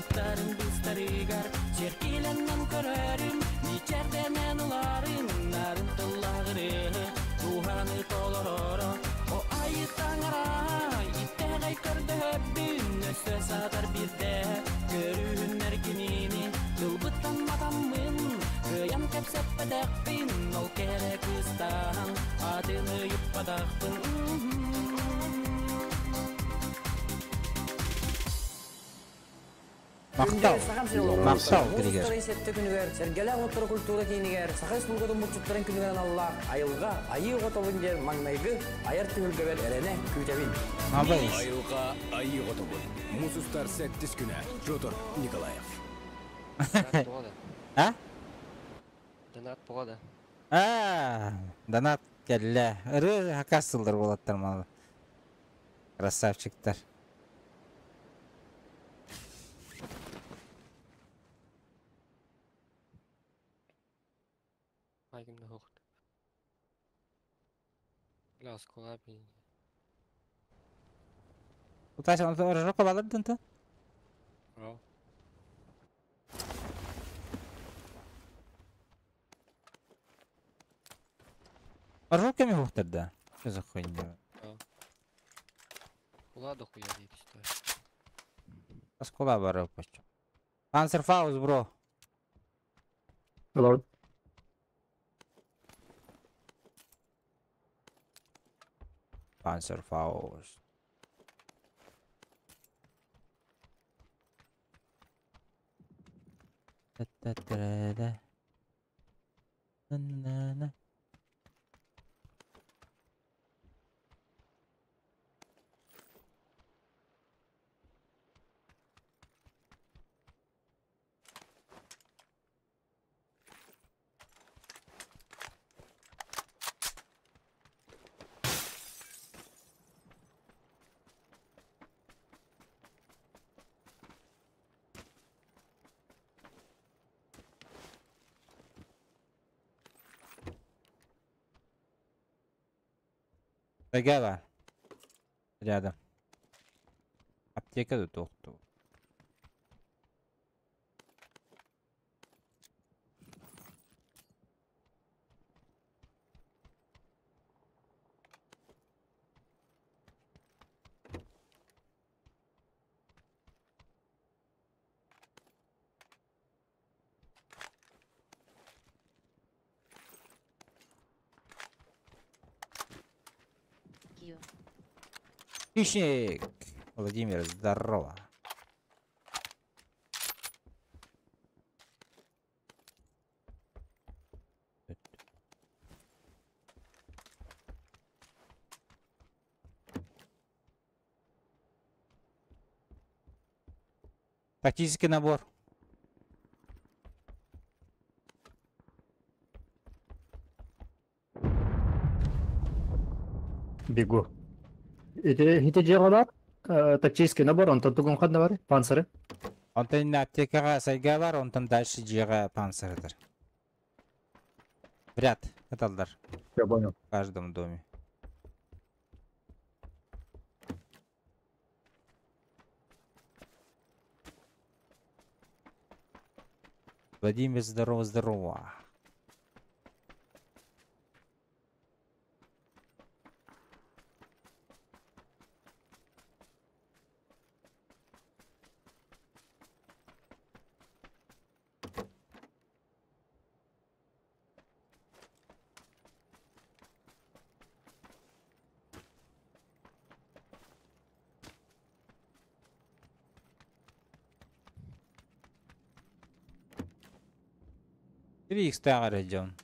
Уоттарын быстарыгар Сиэркилэнэн көрөрүм Мичээрдэнэн ыларым Нарын тыллаҕырыһы Дууһаны толороро О айы таҥара Итэҕэй көрдөһөбүн Өссө саатар биирдэ Көрүүһүннэр кинини Тылбыттан матаммын Кыайан кэпсэппэтэхпин Ол кэрэ кыыстаан Атын ыйыппатахпын Махтал. Махтал, Григорий. Сэтте күнүгэр Сэргэлээх уоттара культура киинигэр Саха Республикатын булчуттарын күнүгэр аналлаах Айылҕа айыы оҕотобун диэн маҥнайгы айар түһүлгэбэр эрэнэ күүтэбин. Айылҕа айыы оҕотобун. Муус устар сэттис күнэ. Петр Николаев. А? Донат погода. А, донат кэллэ. Ырыа хакас сыллар буолаттар малы. Красавчиктар. Айгым да хоқт. Бля, оскола бин. Уташа, он рожок балардын та? Ро. Рожок кеми хуқтарда. Что за хуйня? Кула да хуя дейт что. Оскола бары почти. Панцерфаус, бро. Hello. Панцерфаус. Та-та-та-да. На-на-на. Тагава. Рядом. Аптека тут охту. Q. Хищник! Владимир, здорово. Тактический набор. Бегу. Ити ити дьиэҕэ тактический набор, онтон тугун ханна бар? Панциры. Онтон аптекаҕа сайга бар, онтон дальше дьиэҕэ панцирдыр. Вряд, эталлар. Я понял. В каждом доме. Владимир, здорово, здорово. Три икс идем.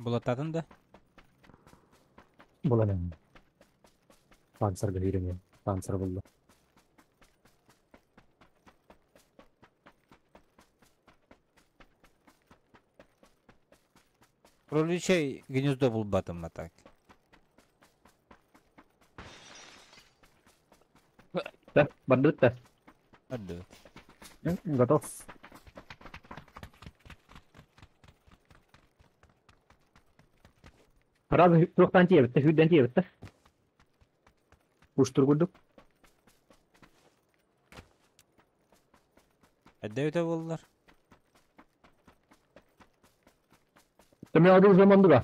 Булататын да? Буланын. Панцирга үйренген. Панцир булду. Кроличей гнездо булбатым а так. Да, бардыбыт да. Бардыбыт. Готов. Сразу туохтан тиэбит да, сүүрдэн тиэбит да. Уштур курдук. Эрдэ буоллар. Там я оружие мандуга.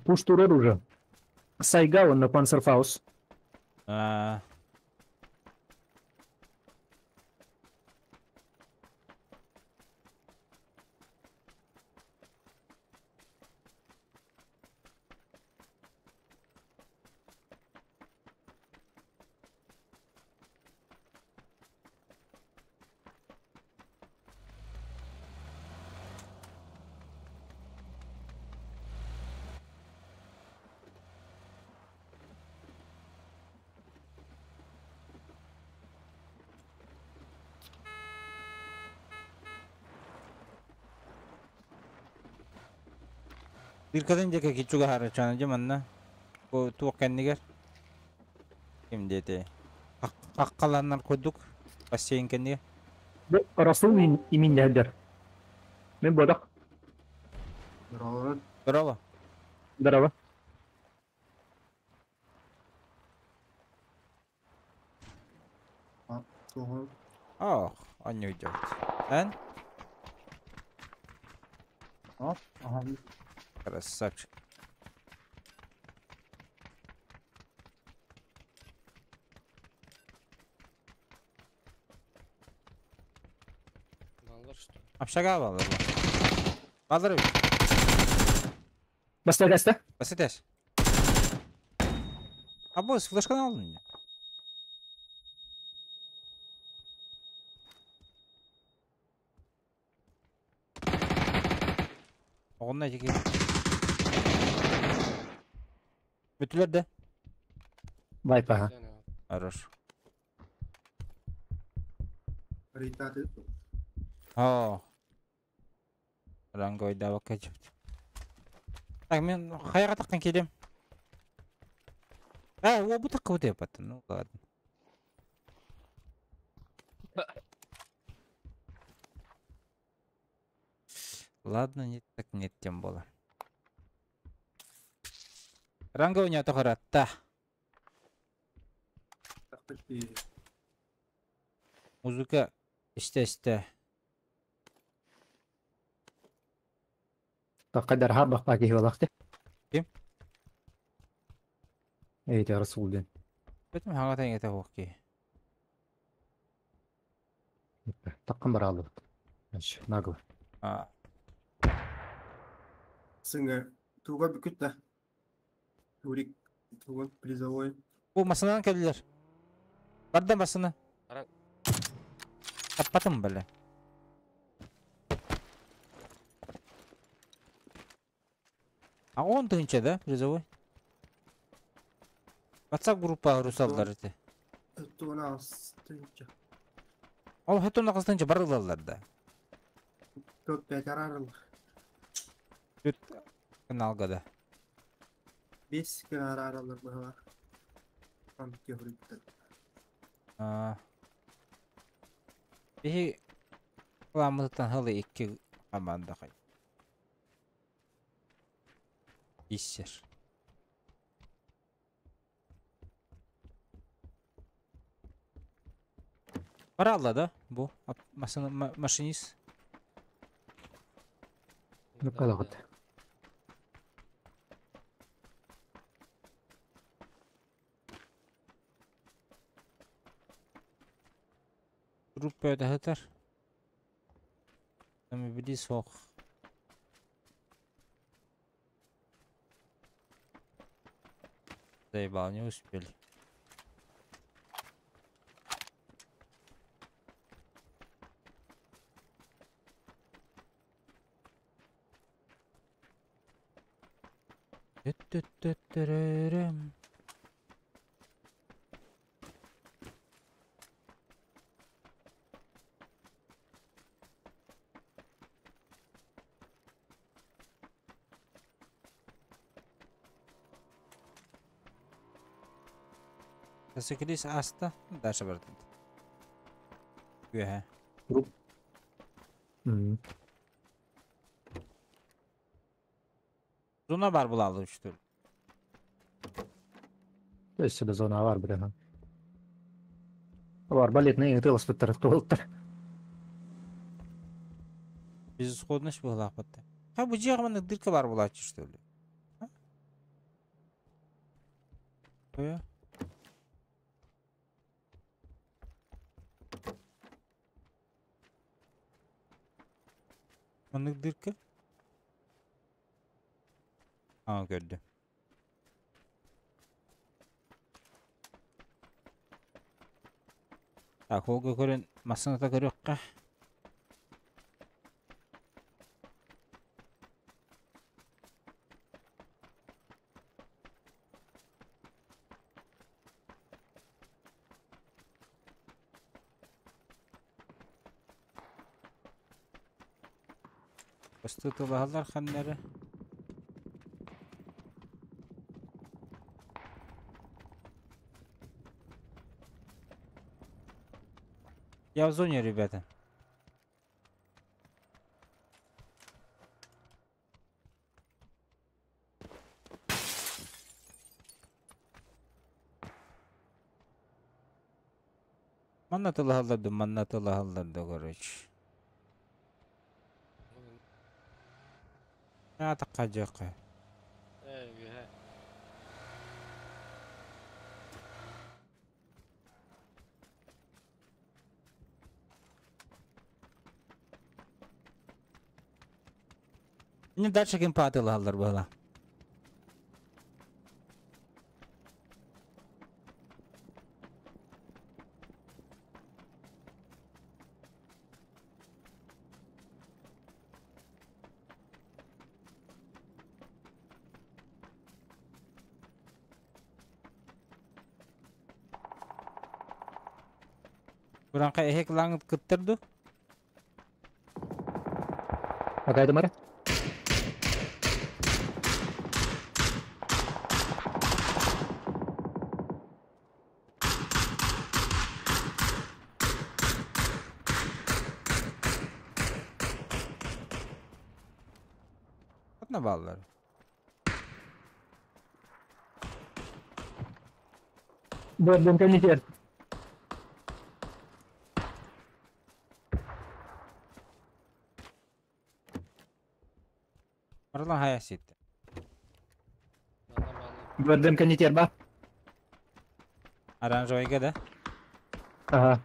Пуштур оружие. Сайга он на Панцерфаус. А. Биркатын диэки кичугаһар чана дьэ манна бу туох кэннигэр ким диэтэй хаххаланар курдук бассейн кэннигэр Бу Расул иминнэһэллэр. Мин бодох. Здорово. Здорово. Здорово. Ох, он не уйдет. Эн? Ага. Красавчик. Баллар что? Общага баллар. Баллар. Баста гаста. Басытас. А босс, флешка алдың. Оҕонно эти Бүтүлэр да? Вайпаха. Хорош. О. Ранговый давак качып. Так, мен хайга таққан келем. А, о, бу такка өте баттым. Ну ладно. Ладно, нет, так нет, тем более. Ранга у него тоқыратта. Музыка исте-исте. Таққадар хабақ паки балақты. Ким? Эй, Расул ден. Бетім хаңа тәңе хоқки. Таққан бар алды. Нагло. А. Сыңа туга бүкүт да. Турик тугун призовой. Бу масынан келдилер. Барда басына. Таппатым біле. А он тынча да, призовой? WhatsApp группа русалдар эти. Туна тынча. Ол хатуна кыз тынча барылалар да. Тут пять арарыл. Тут каналга да. Бес арарылар была. Там кехрүттер. А. Бихи кыламытан хылы икки команда кай. Иссер. Баралла да бу машинист. Ну калагыт. Группа өтәһәтәр. Ами били соқ. Заебал, не успели. Түт-түт-түт-түрүрүм. Мотоциклист аста. Дальше бардым. Үөһэ. Зона бар булалды үчтүр. Өссө да зона бар билэн. Бар балетный ытыласпыттар туолтар. Безысходность буолаахпытта. Ха бу дьиэҕэ маннык дырка бар булааччы что ли? А? Маннык дырка? А, көрдүм. Так, холга көрөн массыната көрүөххэ. Бастытылаһаллар ханнары. Я в зоне, ребята. Манна тылаһаллар манна тылаһаллар да, короче. Атаққа жаққа. Эй, үөһэ. Не дальше кем патылаһаллар была. Буранка эхек лаңыт кыттырды. Акайды мара? Атна баллар. Бөрдөн көнүтер. Арлан хая ситти. Манна бааллар. Бөрдөн көнүтер ба. Оранжевыйга да. Ага.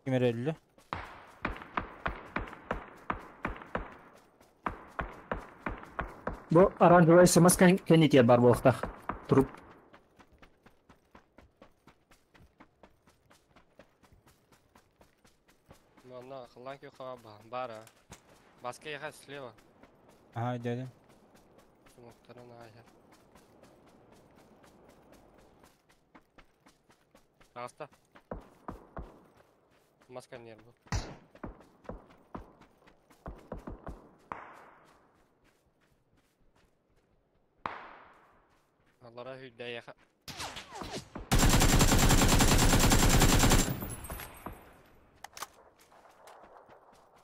Ким эрэллэ? Бу оранжевый смс көнүтер бар болуктах. Туруп. Манна хыллан күйхаа бара. Баска яха слева. Ага, дядя. Сумуктарын ааһар. Аста. Маска нервы. Аллара хүддэ яха.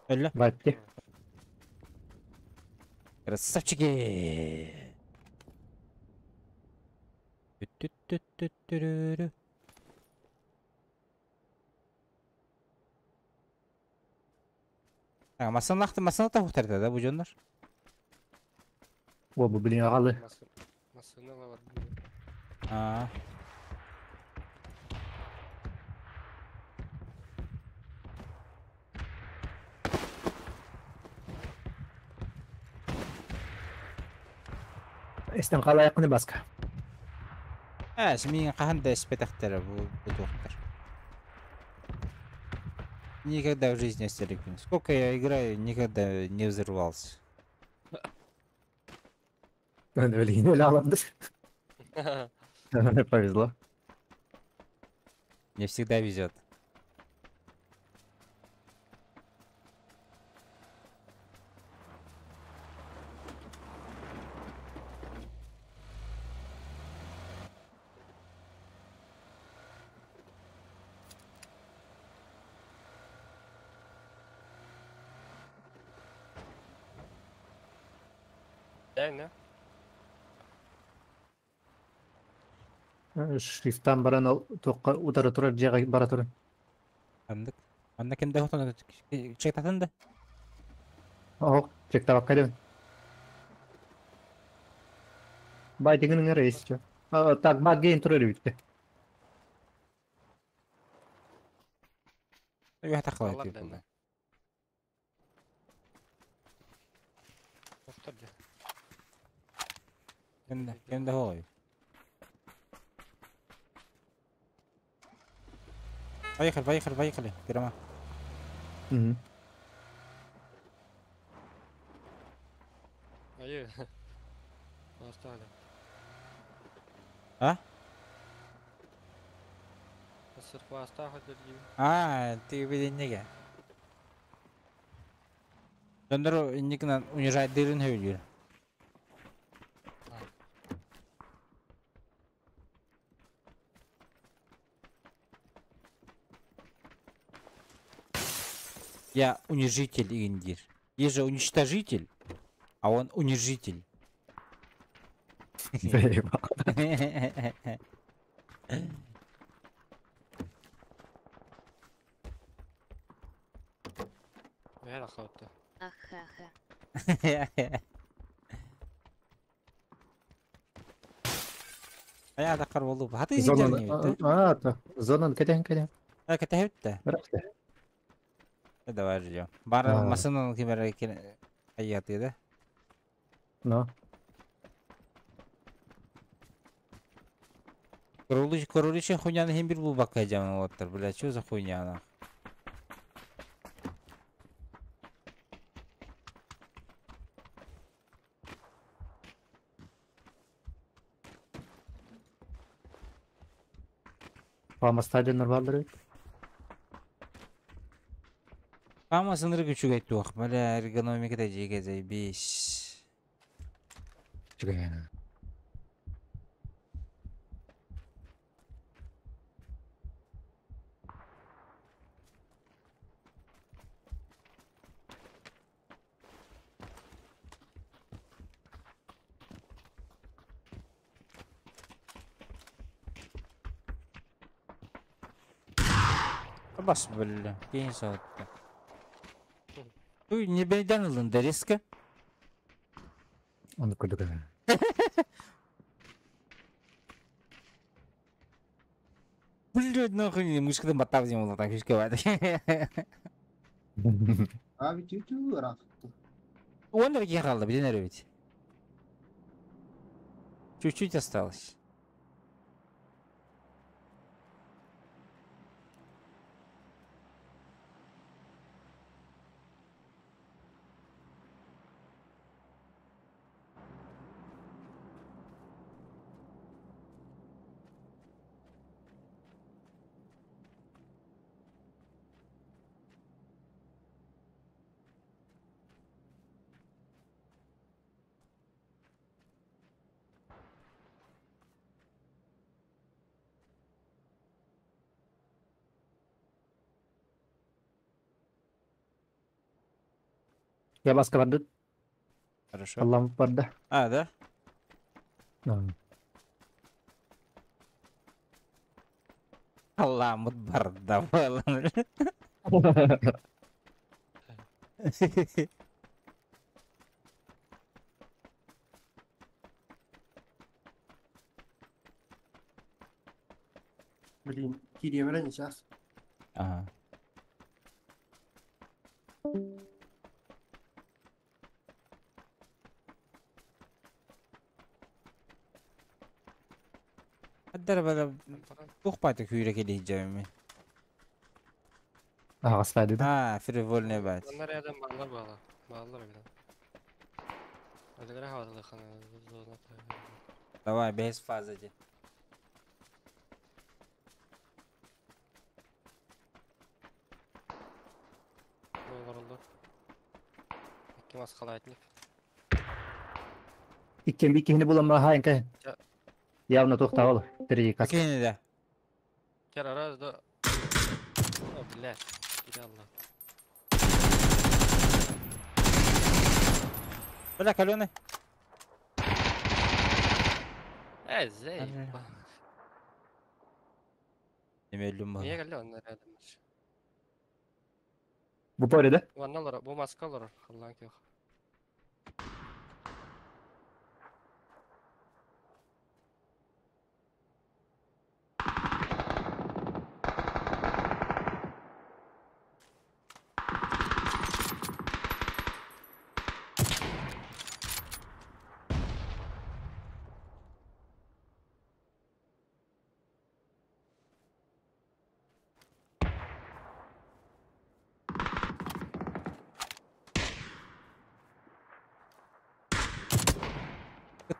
Өллө. Вайтти. Красавчики! Түттүттүттүрүрү. Так, масанлахты масаната хуктарда да бу дьоннор. О, бу билин агалы. Масыны бар. А. Эстен калайыкны баска. Ә, мин кахан да испетахтара бу бутуктар. Никогда в жизни не Сколько я играю, никогда не взрывался. Билин эле аламдыр. Повезло. Мне всегда везет. Дай, не? Шрифтан баран ол туохха утары турар дьиэҕэ бара турар. Ханнык? Манна ким да хотон чектатын да? Оһох, чектабакка дем. Бай дигин ыҥыр еще. Так, бак гейн турар эбит. Үһэ тахалай Аллар тип да. булда. Повтор де. Ким да, ким да хоой. Поехали, поехали, поехали. Кирама. Мгм. Ай. Оставили. А? Сырпа оставили. А, ты виден неге. Донору инникинан унижать дырын хөйдүр. Я унижитель индир. Есть же уничтожитель, а он унижитель. Заебал. Я охота. Ахаха. Ая да кар болду. Хаты Зонан, сидер а, та, зонан кэтэн кэтэн. А кэтэ Бырахта. Давай ждем. Бар А. машинаны кимер аяты да? Но. Королич, королича хуйняны хим бир бул бакка жаман олаттар, бля, чё за хуйня нах? Фама стадионнар баалар эбит. Ама сыныры күчүг айтты бля, эргономика жеге заебись. Чүгэн. Бас, бля, кейин саатта. Туй не бейден ылын да резко. Оны көрдүк. Блядь, нахуй, мышкадан баттап зем ол так күчкө барды. Abi tütü ыраахты. Он эрге калды, билен ведь. Чуть-чуть осталось. Я баска бардыт. Хорошо. Аллам барда. А, да? Алламыт барда балан. Блин, кириемрен сейчас. Ага. Аддар бала тух паты күйрек эле жабы. Ага, слайды да. А, фривольный бат. Onlar рядом баллар бала. Баллар била. Әлегә хавалы хана зона. Давай, без фазы де. Олар. Ким аскалайтник. Иккен бикини буламма хайын. Явно тоқтабыл. Три кас. Кені да. Кер раз да. О, блядь. Кире алла. Бля, каленый. Э, заебал. Эмэллим Niye бала. geldi onlar adamlar? Бу пареде. Ванналар, бу маскалар, Аллах yok.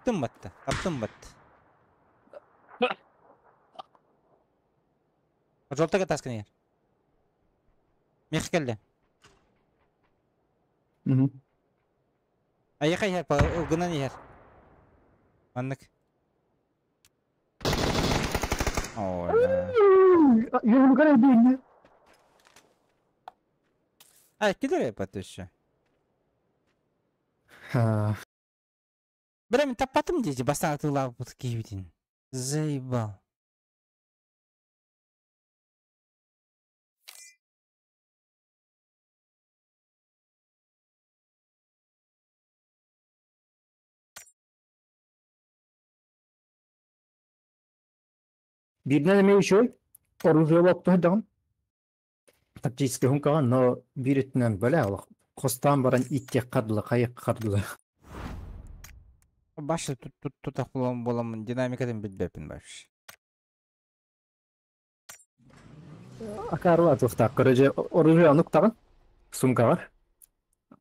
Ыттым батты. Таптым батты. Жолтага таскын егер. Мех келді. Аяқа егер, гынан егер. Маннык. Ой, Йону дейін. А, кидер батты еще. Бля, мен таппатым дейді, бастан атылап бұт кейбіден. Заебал. Бирден эме еще оружие локту дагын. Тактический хумкаган, но биритинен бөле алах. Костан баран итте кардылы, кайык кардылы. Башы тут тут тутақ боламын, динамикадан билбеппин баш. Акарла тухта, короче, оружие анук тагын, сумкага.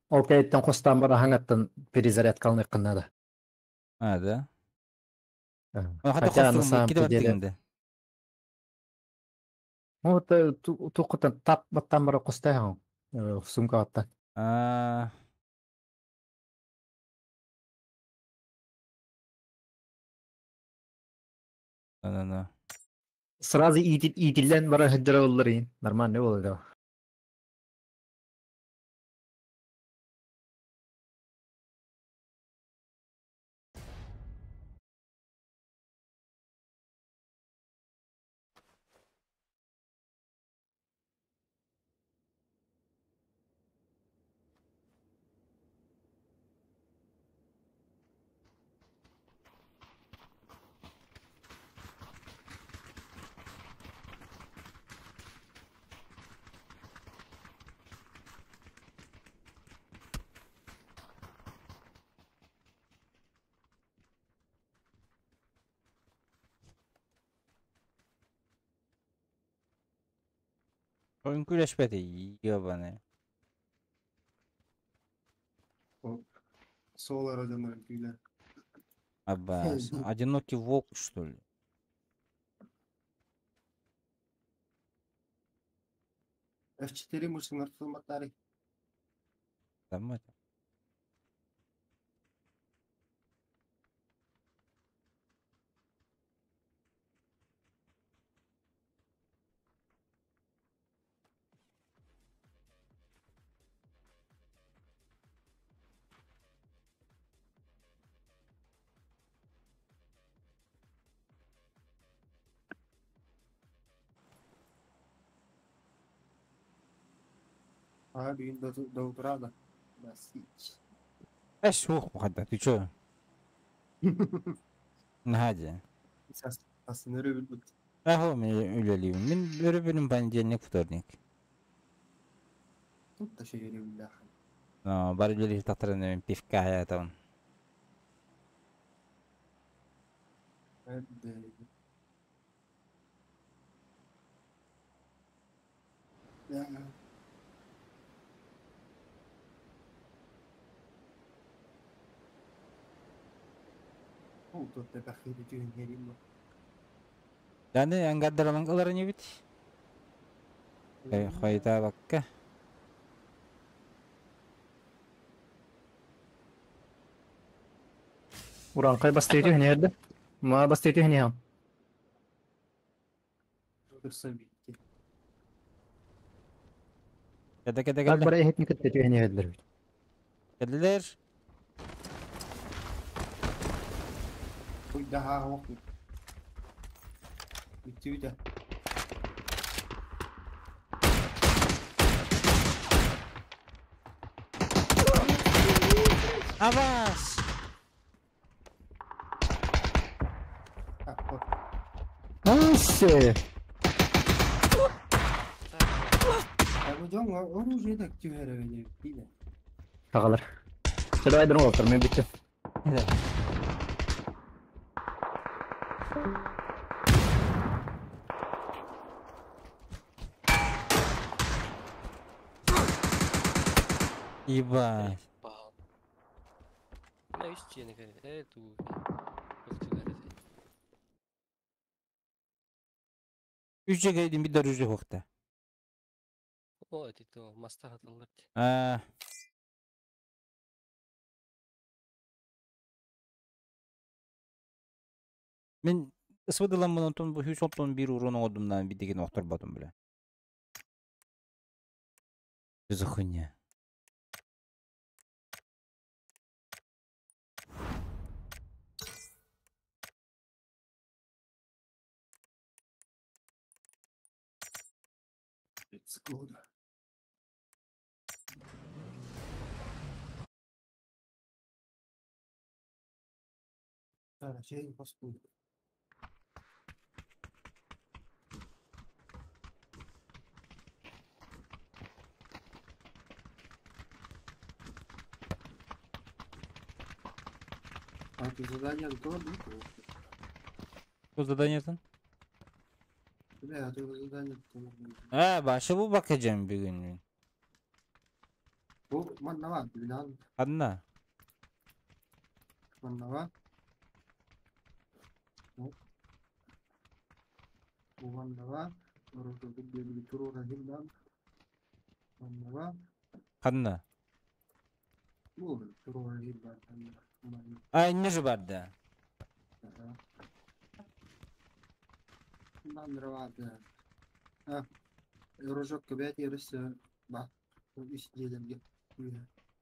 Ол кайыттан костан баран хаңаттан перезарядка алны кыннада. А, да? Хотя на самом деле... Ну, вот тухтан тап баттан бара костай хаң, сумка аттан. А. На-на-на. Сразу итилен бара хеджера оллар Нормально болду. Үҥкүүлэспэт ебаный. Солар одинокий күйля. Аббас. Одинокий волк, что ли? F4 мышын артылматтары. Там это. А, бүгін до утра да. Басич. Эш, ух, мухадда, ты чё? Надя. Aslında öyle bir Ахо, мен үлелеймін. Мен өрі понедельник, вторник. Тут та şey billah. Но бар үлелей тақтырын мен пивка аятабын. Ya. Тут te düğün herим. Даны ангаддараман ыларын бит. Хайта бакка. Уран кай бастайты хне Ма бастайты хне хам. Кеде кеде Так кеде. бара эхетни кеттети хне хедлер. Кеделер. Уйдаһаа оһох Бүттүбүтэ. Авас! Асы! Бу дьон оружие так түһэрэ диде. Тагалар. Чэ давай дұрың олтыр, мен бүттім. Ебать. Мына үс дьиэни кэритэ дуу ылтылар этэ. Үс дьиэ bir оружие хуохта. О, эти то мастар аталлар дии. А, Мен ысвыдыламмын онтон бу хүс оттон бир урон оҥордумнаан бидигин охторботум бля. Что за хуйня? Let's go. Şey баспын. А ты задание готово? Bu задание-тын? Бля, а то задание готово. А, башы бу bakacağım bir gün. Бу манна бар, билан Adına. манна бар. Бу манна бар. Оружие диэн туруора хилдан. Манна бар. Adına. Бу туруора хилдан. А, не же бар да. Манна А, оружие кебет ерisi ба. Үс диэлерге.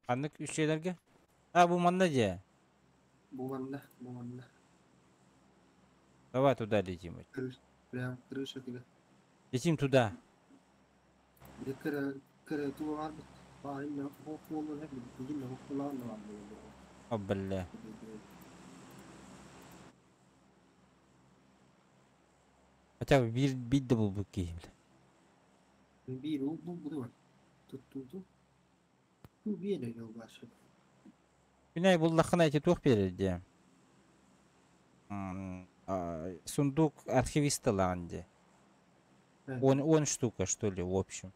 Аннык үс şeylerге. А, бу манна же. Бу манна, бу манна. Давай туда летим. Прям крыша тебе. Летим туда. Кыра кыра туар баайна хокулу хеп билин хокулаан бар. О, бля. Хотя бы бир бит да был бля. Бир бу бу Тут тут тут. Бу биэре жолбашы. Күнәй буллахына эти туох берерди. Сундук архивиста лаанди. Он штука, что ли, в общем.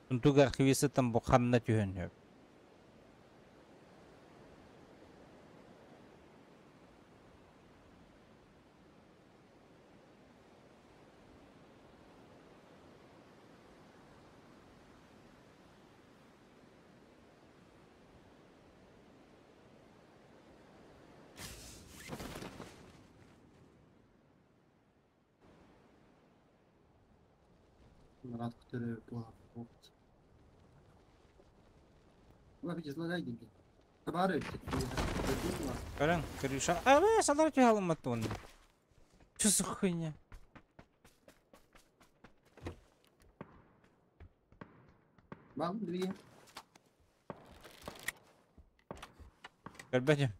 Сундук архивиста там бу ханна түһөн. Марат который была опыт. Табары Көрөн, крыша. А, бля, салар түһалыммат он. Что за хуйня? Вам две. Көрбөтүм.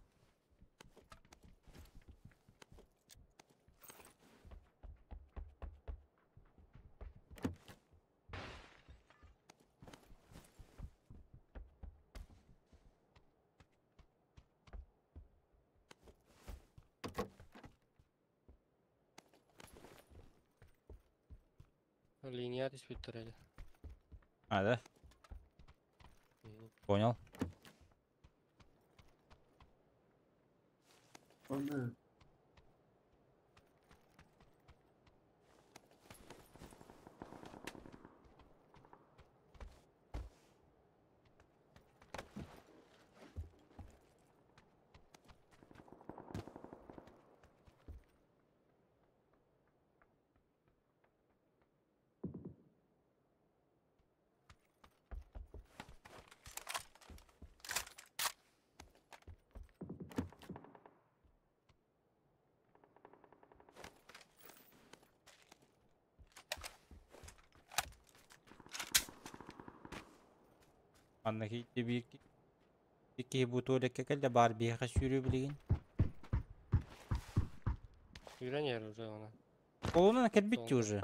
Линия түспүттэр А, да? Понял. Он Манна киирдэ биир киһи бу туалекка кэллэ баар биһиэхэ сүүрүү билигин. Сүүрэн иһэр уже она. Колонна кэлбит дии уже.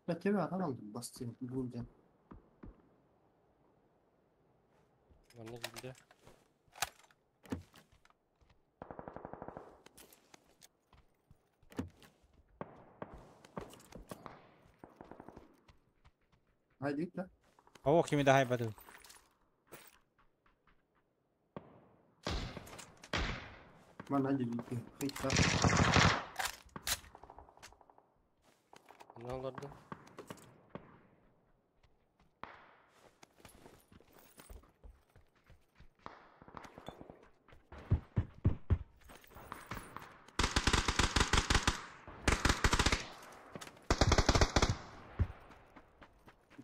Бәттеме атан алдым бастым буун ден. Манна киирдэ. Haydi да. О, кими да хайбаты. Манна дебити. Хитта. Ne olurdu?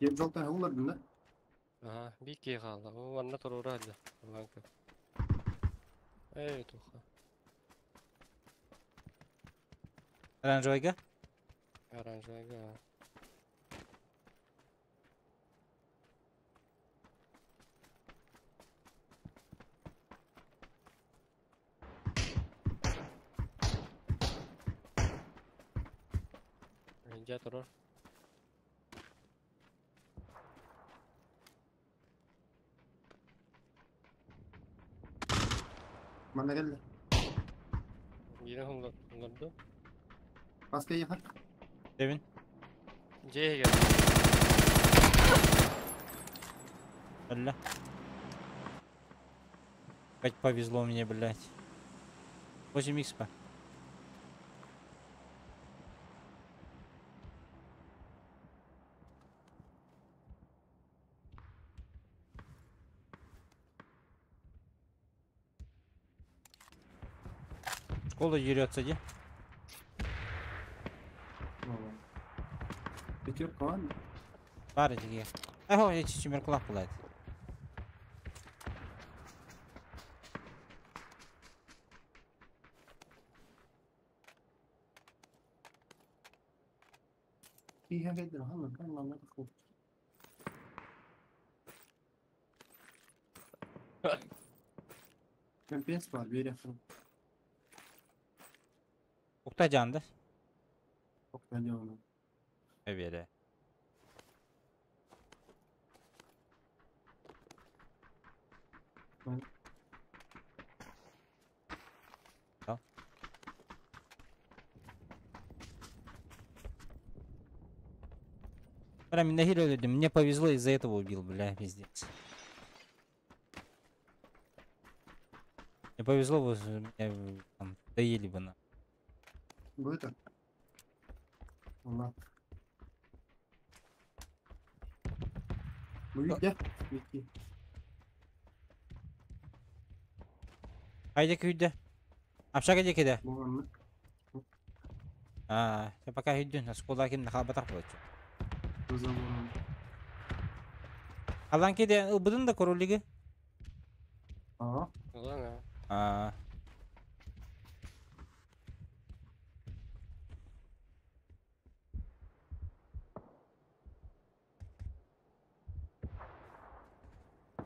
Gem жолтан олардым да. Ага, биир киһи хаалла. О, манна туруора сылдьар. Ылан көр. Эй, туха. Оранжевайга? Оранжевайга. Дьэ турар. Манна кэллэ. Биирин олорду. Баска ехар. Девин. Дьиэ иһигэр. Алла. Опять повезло мне, блядь. 8 икспа. Школа дерется, где? Пятерка ладно. Бары тиге. Ого, я чуть кулак булат. فيها قدر هلا الله ما تخوف. Компенс бар бери ахырым. Укта жанды. Укта жанды. Эбере. Прям на хиле Мне повезло, из-за этого убил, бля, пиздец. Мне повезло, вот, меня там доели бы на. Будет? Ладно. Видя? Вики. Haydi kүйді. Апшаға декеде. А, пока үйдүн, аскола ким нахабатах болчу. Алан кеде ылбыдын да королиги. А. Ладно. А.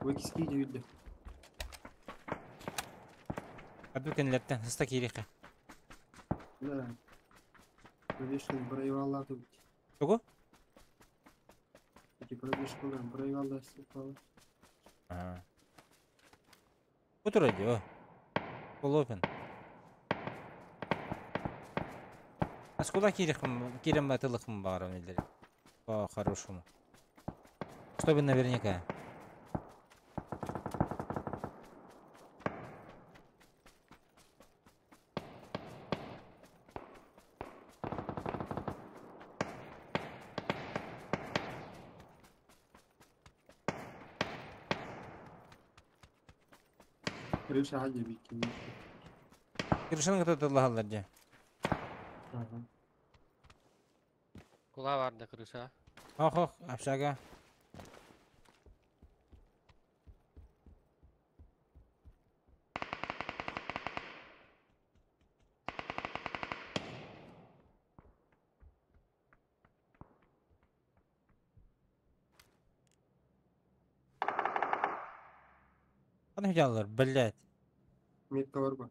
Выкиски үйдү. Абүкен лептен хыста кирихе. Да. Пробежка броевала тут. Чого? Эти пробежкалар броевала сыпала. А. Утура дио. Полопен. Аскола кирихм, кирем атылыхм барам илер. По-хорошему. Чтобы наверняка. Крыша бикини. Крышаны кытатыллаһаллар дьэ. Ага. Кула бар да крыша. Ох, ох, общага. Ханна сылдьаллар, блядь. Метка бар ба.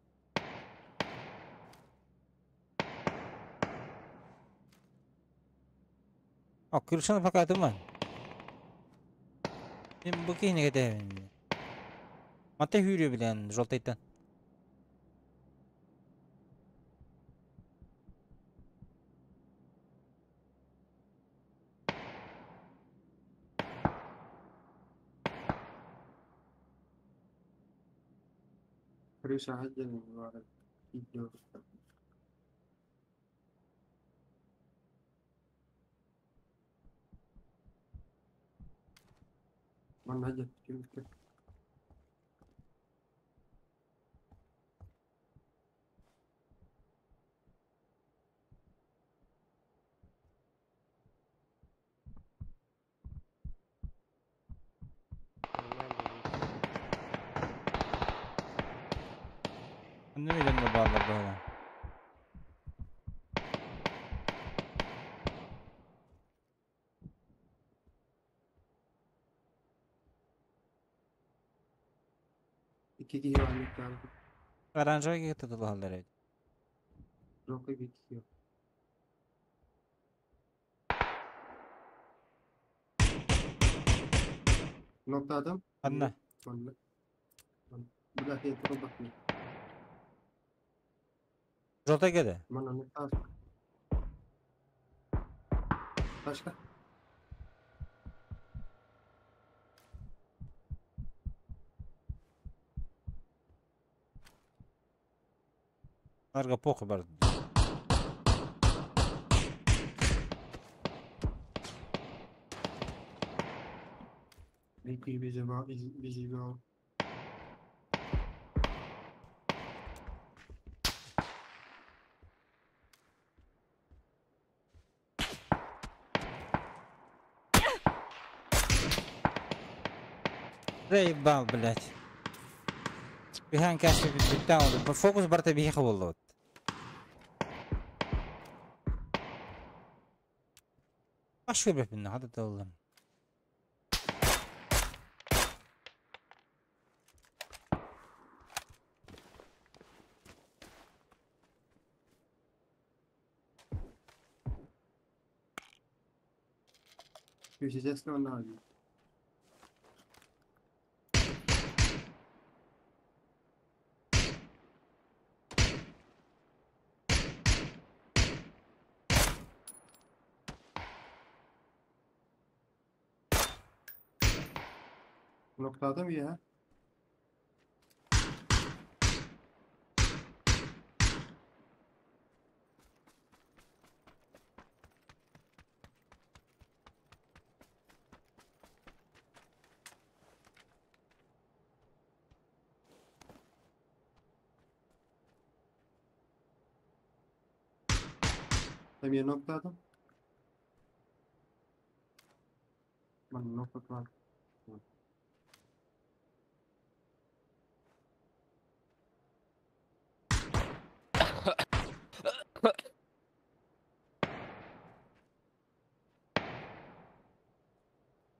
О, крышаны пока туман. Мен бу киһини кэтэһэбин. Мата сүүрүө билэн желтайтан. Крыша отдельно бывает. Идет. Манна дьэ Онно миллионна бааллар быһалаан. Икки киһи оонньуктаан. Оранжевый кытта тулуһаллар эбит. Жопой бит киһи. Ноктадым. Анна. Манна. Бля, я турбакны. Желтый кеде. Манна ноктас. Ташка. Арга похуй бар. Бики бизиба бизиба. Заебал, блядь. Бихан каши бүттэн фокус барта биһиэхэ буоллубут. Аш көрбөппүн хата тыллым. Естественно, надо. Noktada ya? Эмиэ ноктаатым. Манна нокта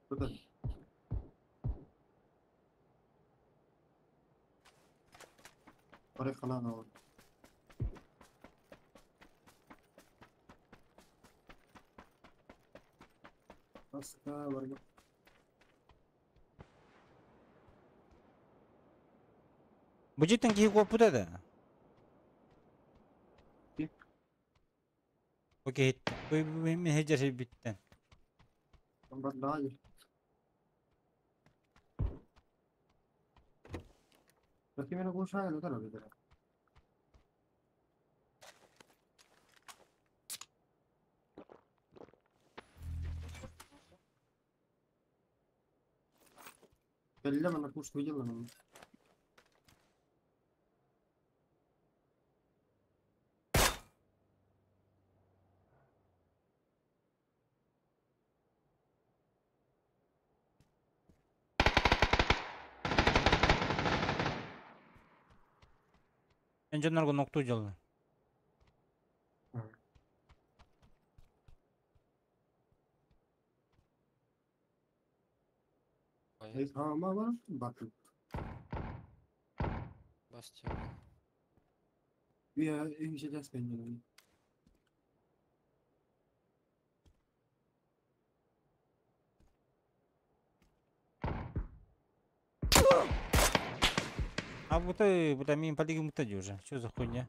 Куда? طريق انا بس ورقة. Бу життен киһи куоппута да. Окей, мен хеджер биттен. Бардайыр. Perché me lo conosciamo lo te lo vedrà. Кэллэ манна пуш видела мен. Мен дьоннорго ноктуу дьолла. Ама бар батын. Бастион. Үйэ үһүсэдэс кэннигин. А вот и, бля, мимо полигон уже. Что за хуйня?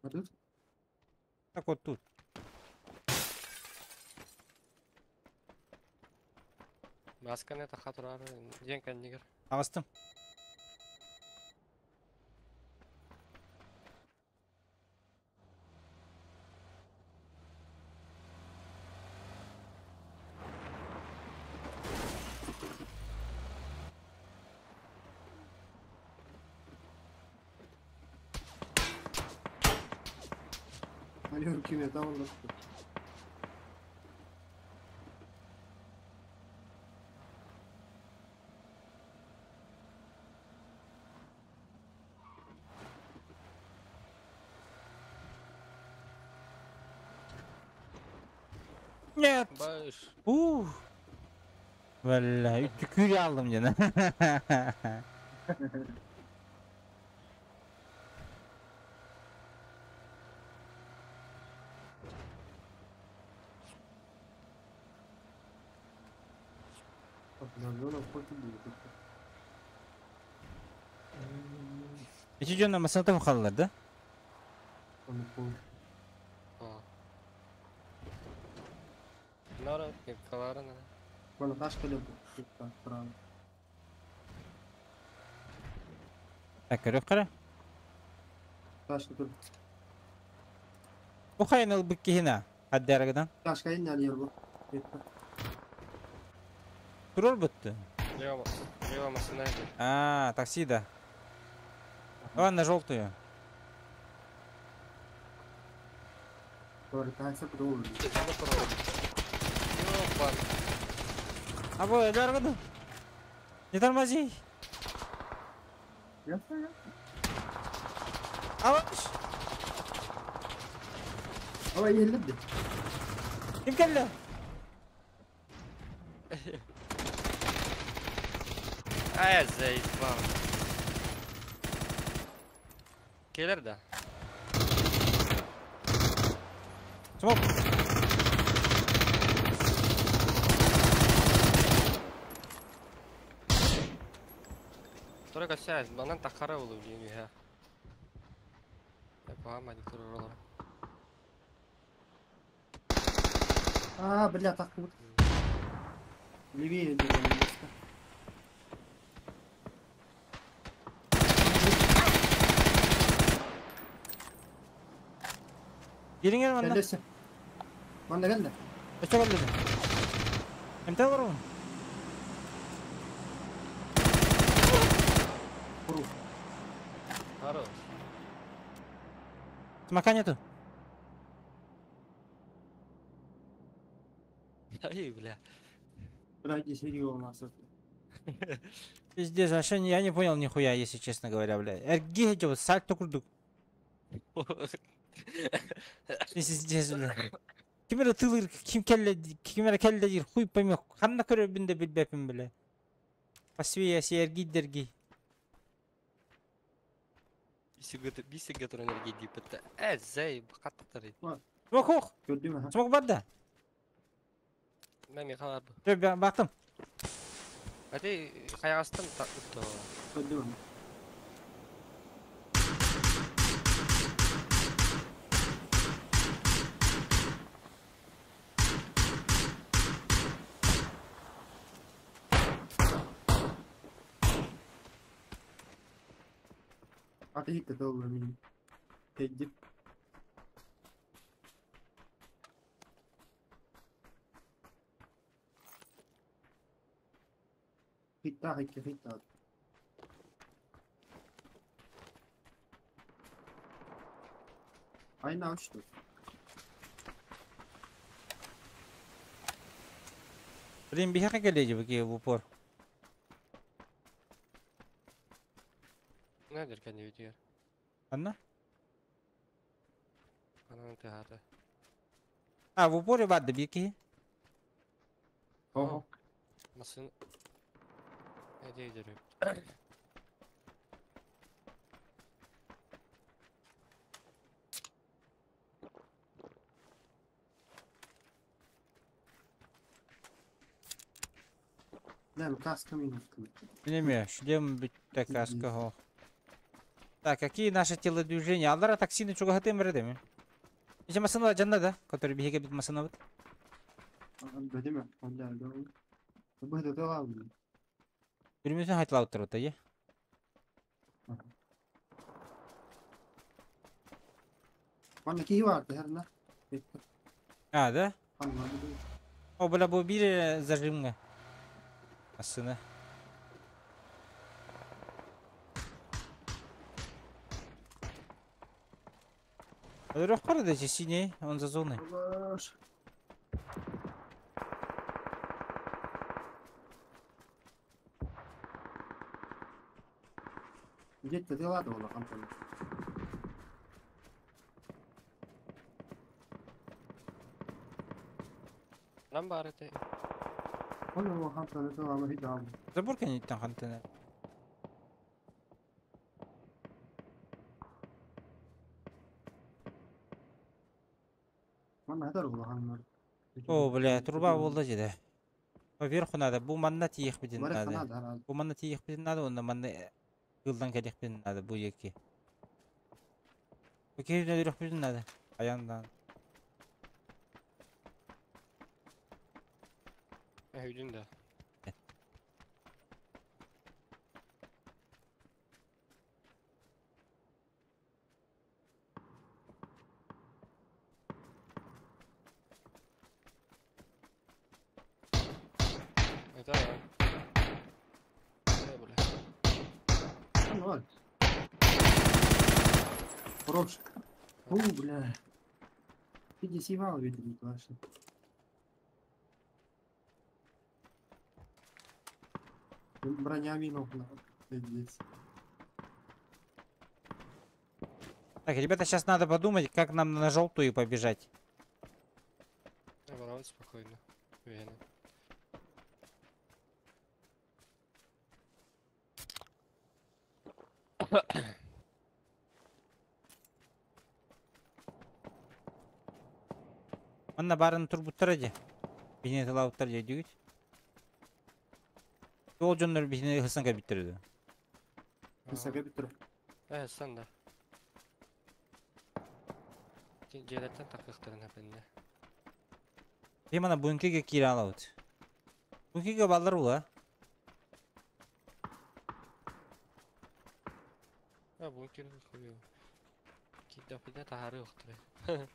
А тут? Так вот тут. Масканы таха турар диэн кэннигэр. Ағыстым. Алло, ким это он? Нет. Баш. Ух. Vallahi tükür aldım gene. İki cönna masana da kalırdı. Nora kalарына. Вон ташка лебу. Право. Так, көрөх кара. Ташка тут. Бу хайын ылбык киһина. Хаддарыгынан. Ташка инне алер бу. Турор бутты. Лево, лево машина. А, такси да. Давай на желтую. А бу эләргәдә. Не тормози. Аваш. Ой, елді. Ким келді? Ай, заебал. Келер да. Смок. Только сядь, манан тахара болу блин, я. Я пама не туруролар. А, бля, так вот. Левее делаем место. Gelin manna. Келесі. Манна келді. Өтө келді. Эмте бар он. Куру. Хорош. Смока нету. Ай, бля. Бля, иди у нас. Пиздец, вообще я не понял нихуя, если честно говоря, бля. Эрги вот сальто курдук. Пиздец, бля. Ким эрэ тылыр, ким келле, ким эрэ келле дир, хуй пойми, ханна көрөбүн да билбеппин, бля. Посвея си эргидерги. Бисеге тур энергия дип бітті. Ә, зай, қаттықтыр. Смок ох. Смок бар да. Мен михалар бу. Жо, бактым. Ати қаяғастан тақты. Көрдүм. Аты хитте доллар мин. Теддип. Хитта хитта хитта. Айна что? Блин, биһиэхэ кэллэ бу в упор. Нәдер кәне видео. Анна? Анан тыһаата. А, в упоре баар да биир киһи. Ого. Масын эдейдери. Да, каска минус. Неме, шлем бүттэ каска хо. Так, какие наши телодвижения? Аллара таксины чугахатым бредеми. Иче масына жанна да, который биһиге бит масына бит. Бедеме, онда Бу да тала. Бүрмөсүн хайтылап турута, е. Манна киһи бар да, А, да? О, бля, бу бир зажимга. Масына. Өлөрөх да синий, он за зоной. Где-то ты ладно, он Нам бар эте. Он хантан это ама хидам. Забор конечно хантана. Манна хатар улахан. О, бля, труба болду жеде. Поверху надо, бу манна тиих бидин надо. Бу манна тиих бидин надо, онда манна кылдан келих бидин надо, бу еки. Бу кейбин өлөрөх бидин надо. Аяндан. Өйдүн да. Это. Бля. Хорош. О, бля. Ты не сивал, видимо, конечно. Броня минут здесь. Так, ребята, сейчас надо подумать, как нам на желтую побежать. Наоборот, спокойно. Уверенно. Манна барын турбуттар эди. Бихне тылауттар дедүгүт. Ол жоннор бихне хысан кабиттерди. Хысан кабиттер. Э, сан да. Желеттен такыктырын апенде. Бемана бункеге кире алабыт. Бункеге балдар ула. А, бункер хуё. Кидапиде тахары yoxdur.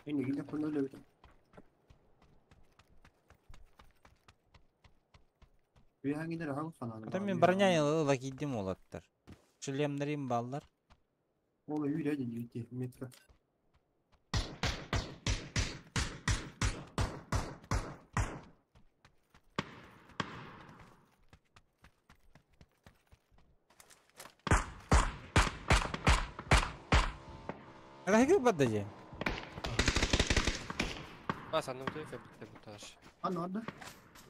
Эни гидеп öyle bir. Bir hangileri hangi falan. Ата мен броня ыла кийдим олаттар. Шлемнерим баллар. Ола үйрәдин дүйте метро. Это хигр баддажы. Ба санным той кабитте буташ. Анна анна.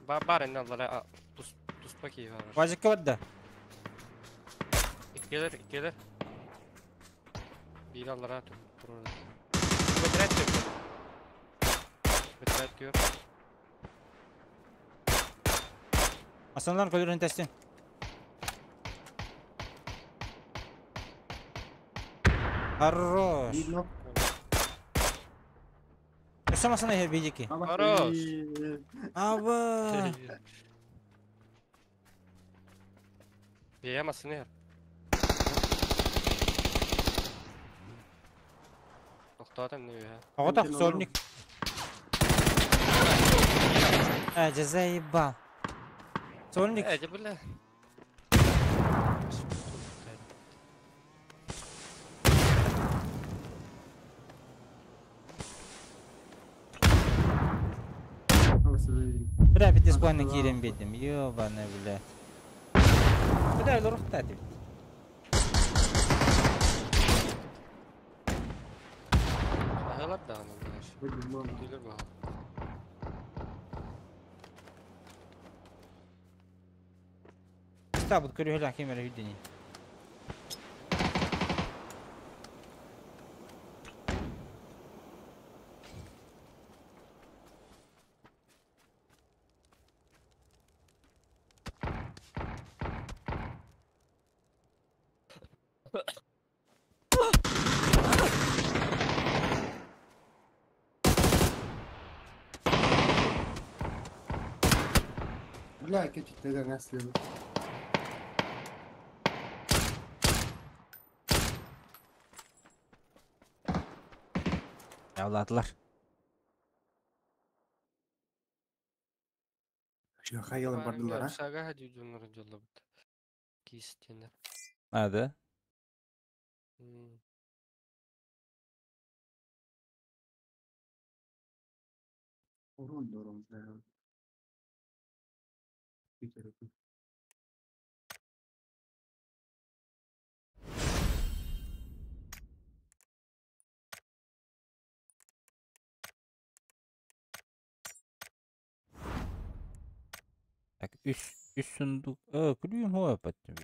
Ба бар энне аллара тус туспа ки бар. Важикка бадда. Иккелер, иккелер. Bir allara turur. Betret diyor. Betret diyor. Асанлар көлөрүн тестин. Хорош. Өссө масана хер бижики. Хорош. Аба. Бияmasın yer. Тоқтатым не я. Ағата, сольник. А, заебал. Сольник. Э, бля. Бля, бит испуганно кирем бедим. Ёбаный, блядь. Бля, лорухта бит. Баалар даҕаны баар. Күндүлэр баал. Стабыт көрүһэлээх ким эрэ үрдүнүй. Бля, кечеттеген әслі. Явладылар. Хайалар бардылар, а? Сага хади дьоннору дьоллобут. Кистина. А, да? Урун дорум, да. Питер. Так, үс сундук. Күлүүм хуа паттым.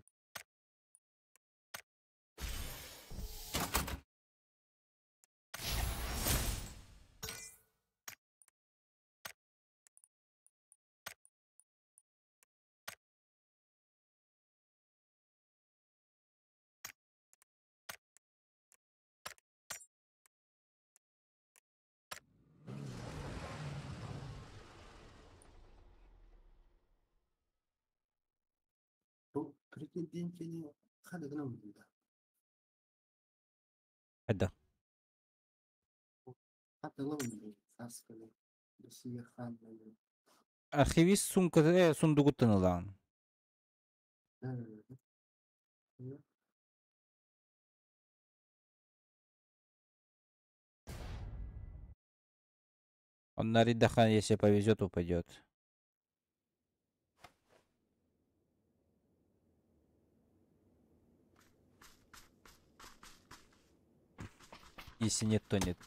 Бу претендентini хадыгына мында. Хайда. Хатылы мында. Сасканы. Россия хан. Архивист сумка сундугуттан ылаан. Он на Ридахан, если повезет, упадет. Если нет, то нет.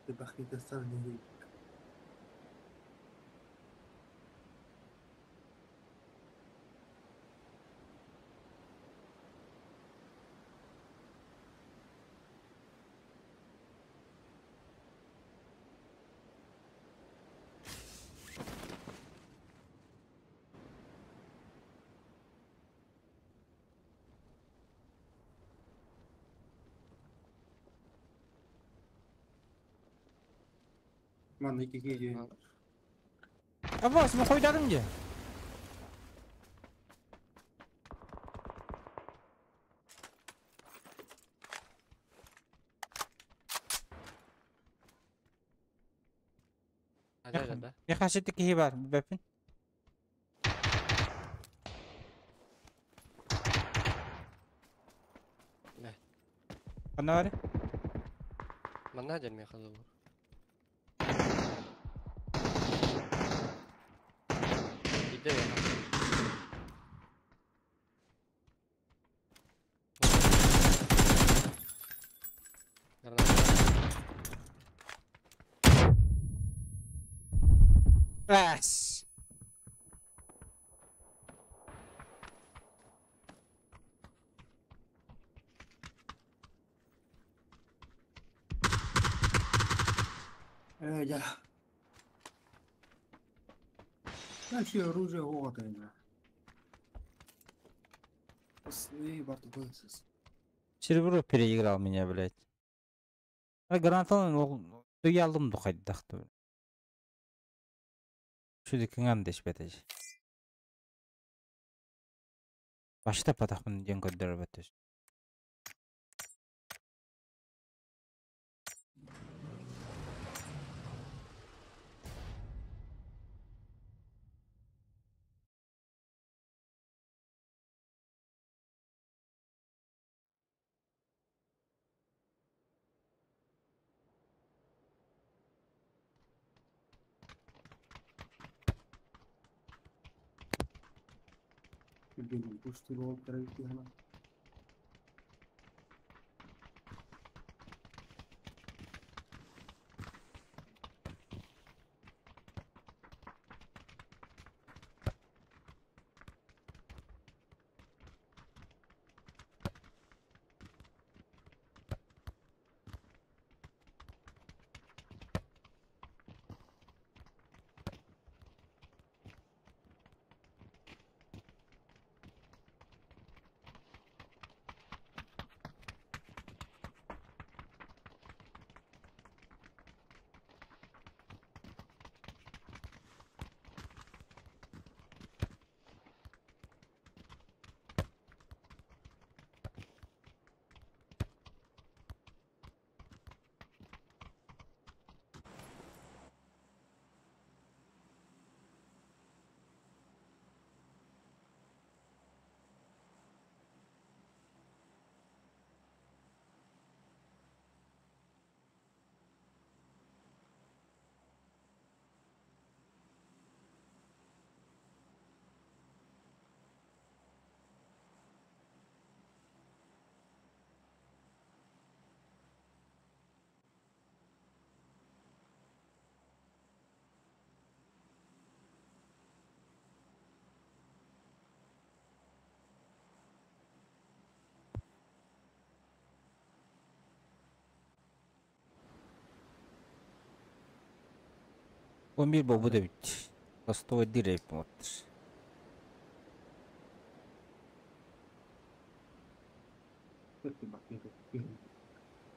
Бахи Манна икки Абас, мы хойдадым же. да? Миэхэ сити киһи баар, билбэппин. Бля. Ханна баарый? Манна дьэн миэхэ дылы. Биирдэ миэхэ. Эс! Э, я. Вообще оружие оҕото. Серебро переиграл меня, блядь. А гранатаны ол туйалым ду хайдахты. Шүдү кыҥан дэспэтэ. Башта патахпын диэн көрдөрбөт. Блин, пусть его она. Он бир бобу да бит. Ростовой дырей вот.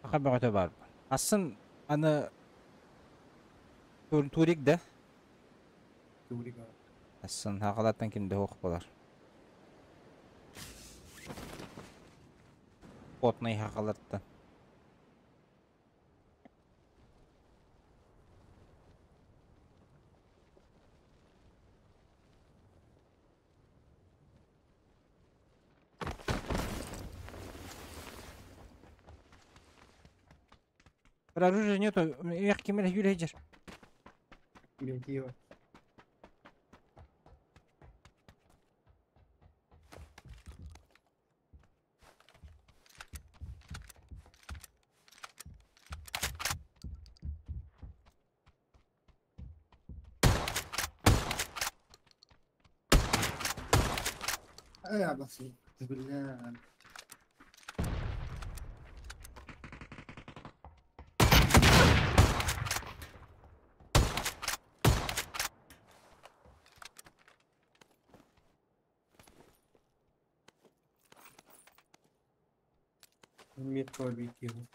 Аха бөҕөтө бар. Асын аны турик да? Турик. Асын хақалаттан кимде хоқ болар. Потный хақалаттан. Оружия нету, эх, кемер юрейдер. Бентио. يا بس بالله. Метро битил.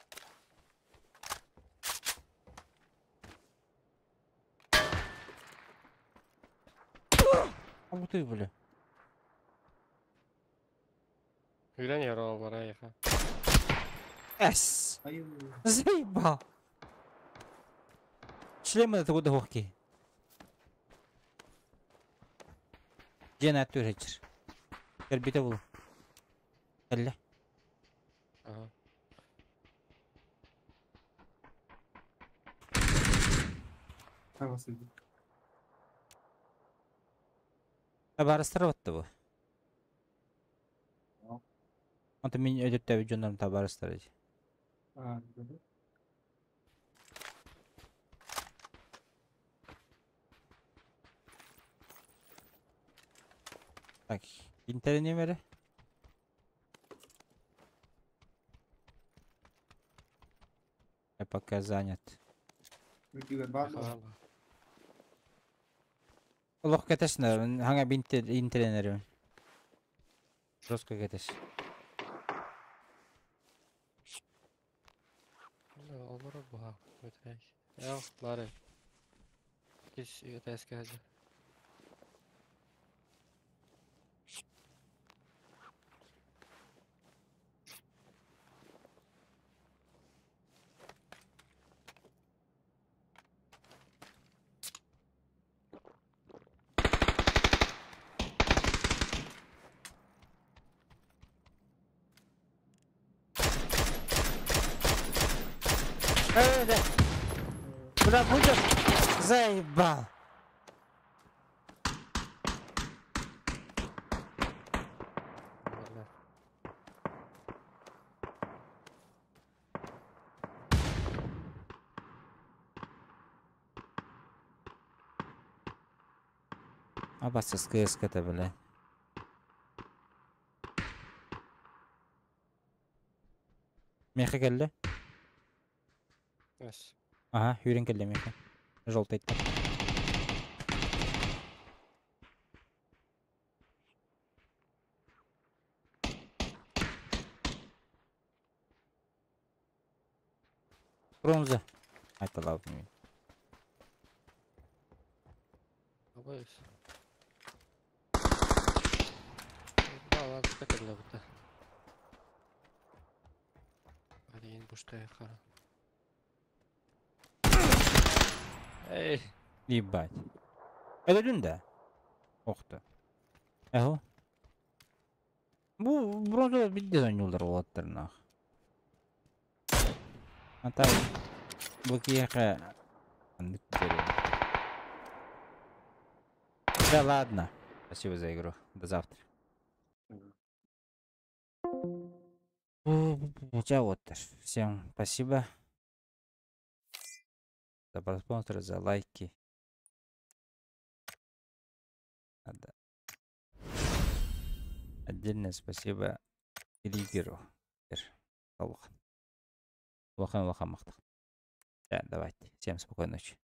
А вот и бля. Үлэн яраллара яха. Эс. Заебал. Шлем это куда хохки? Дьиэн аттыыр сылдьар. Кэлбитэ булу. Кэллэ. Ага. Хаҕасыйдым. Табаарыстара батта бу. Онтон мин өтөттөөбүт дьоннорум табаарыстара дии. Аа, Так, интернем эрэ. Я пока занят. Үрдүгэр баар дуо? Олох кэтэс хаҥа интэринэрим. Жестко кэтэс. Олоро буһа. Яа, бары. Кис этээскэ сылдьар. Э, да. Куда будешь? Заебал. Абасы СКС-ка бля. Меха кэллэ. Эс. Ага, сүүрэн кэллэ меха. Желтый Бронза. Это ладно. Абайс. Баланс кэллэ бутта. Алин буштай хара. Эй, Ебать. Өлөдүн да. Охта. Эхо. Бу бронза бидде ойнуулар уолаттар нах. А так бу киһиэхэ ханнык биэриэм. Да ладно. Спасибо за игру. До завтра. Чэ уоттар. Всем спасибо за просмотр, за лайки. Надо. Отдельное спасибо Триггеру. Улахан. Улахан улахан махтал. Да, давайте. Всем спокойной ночи.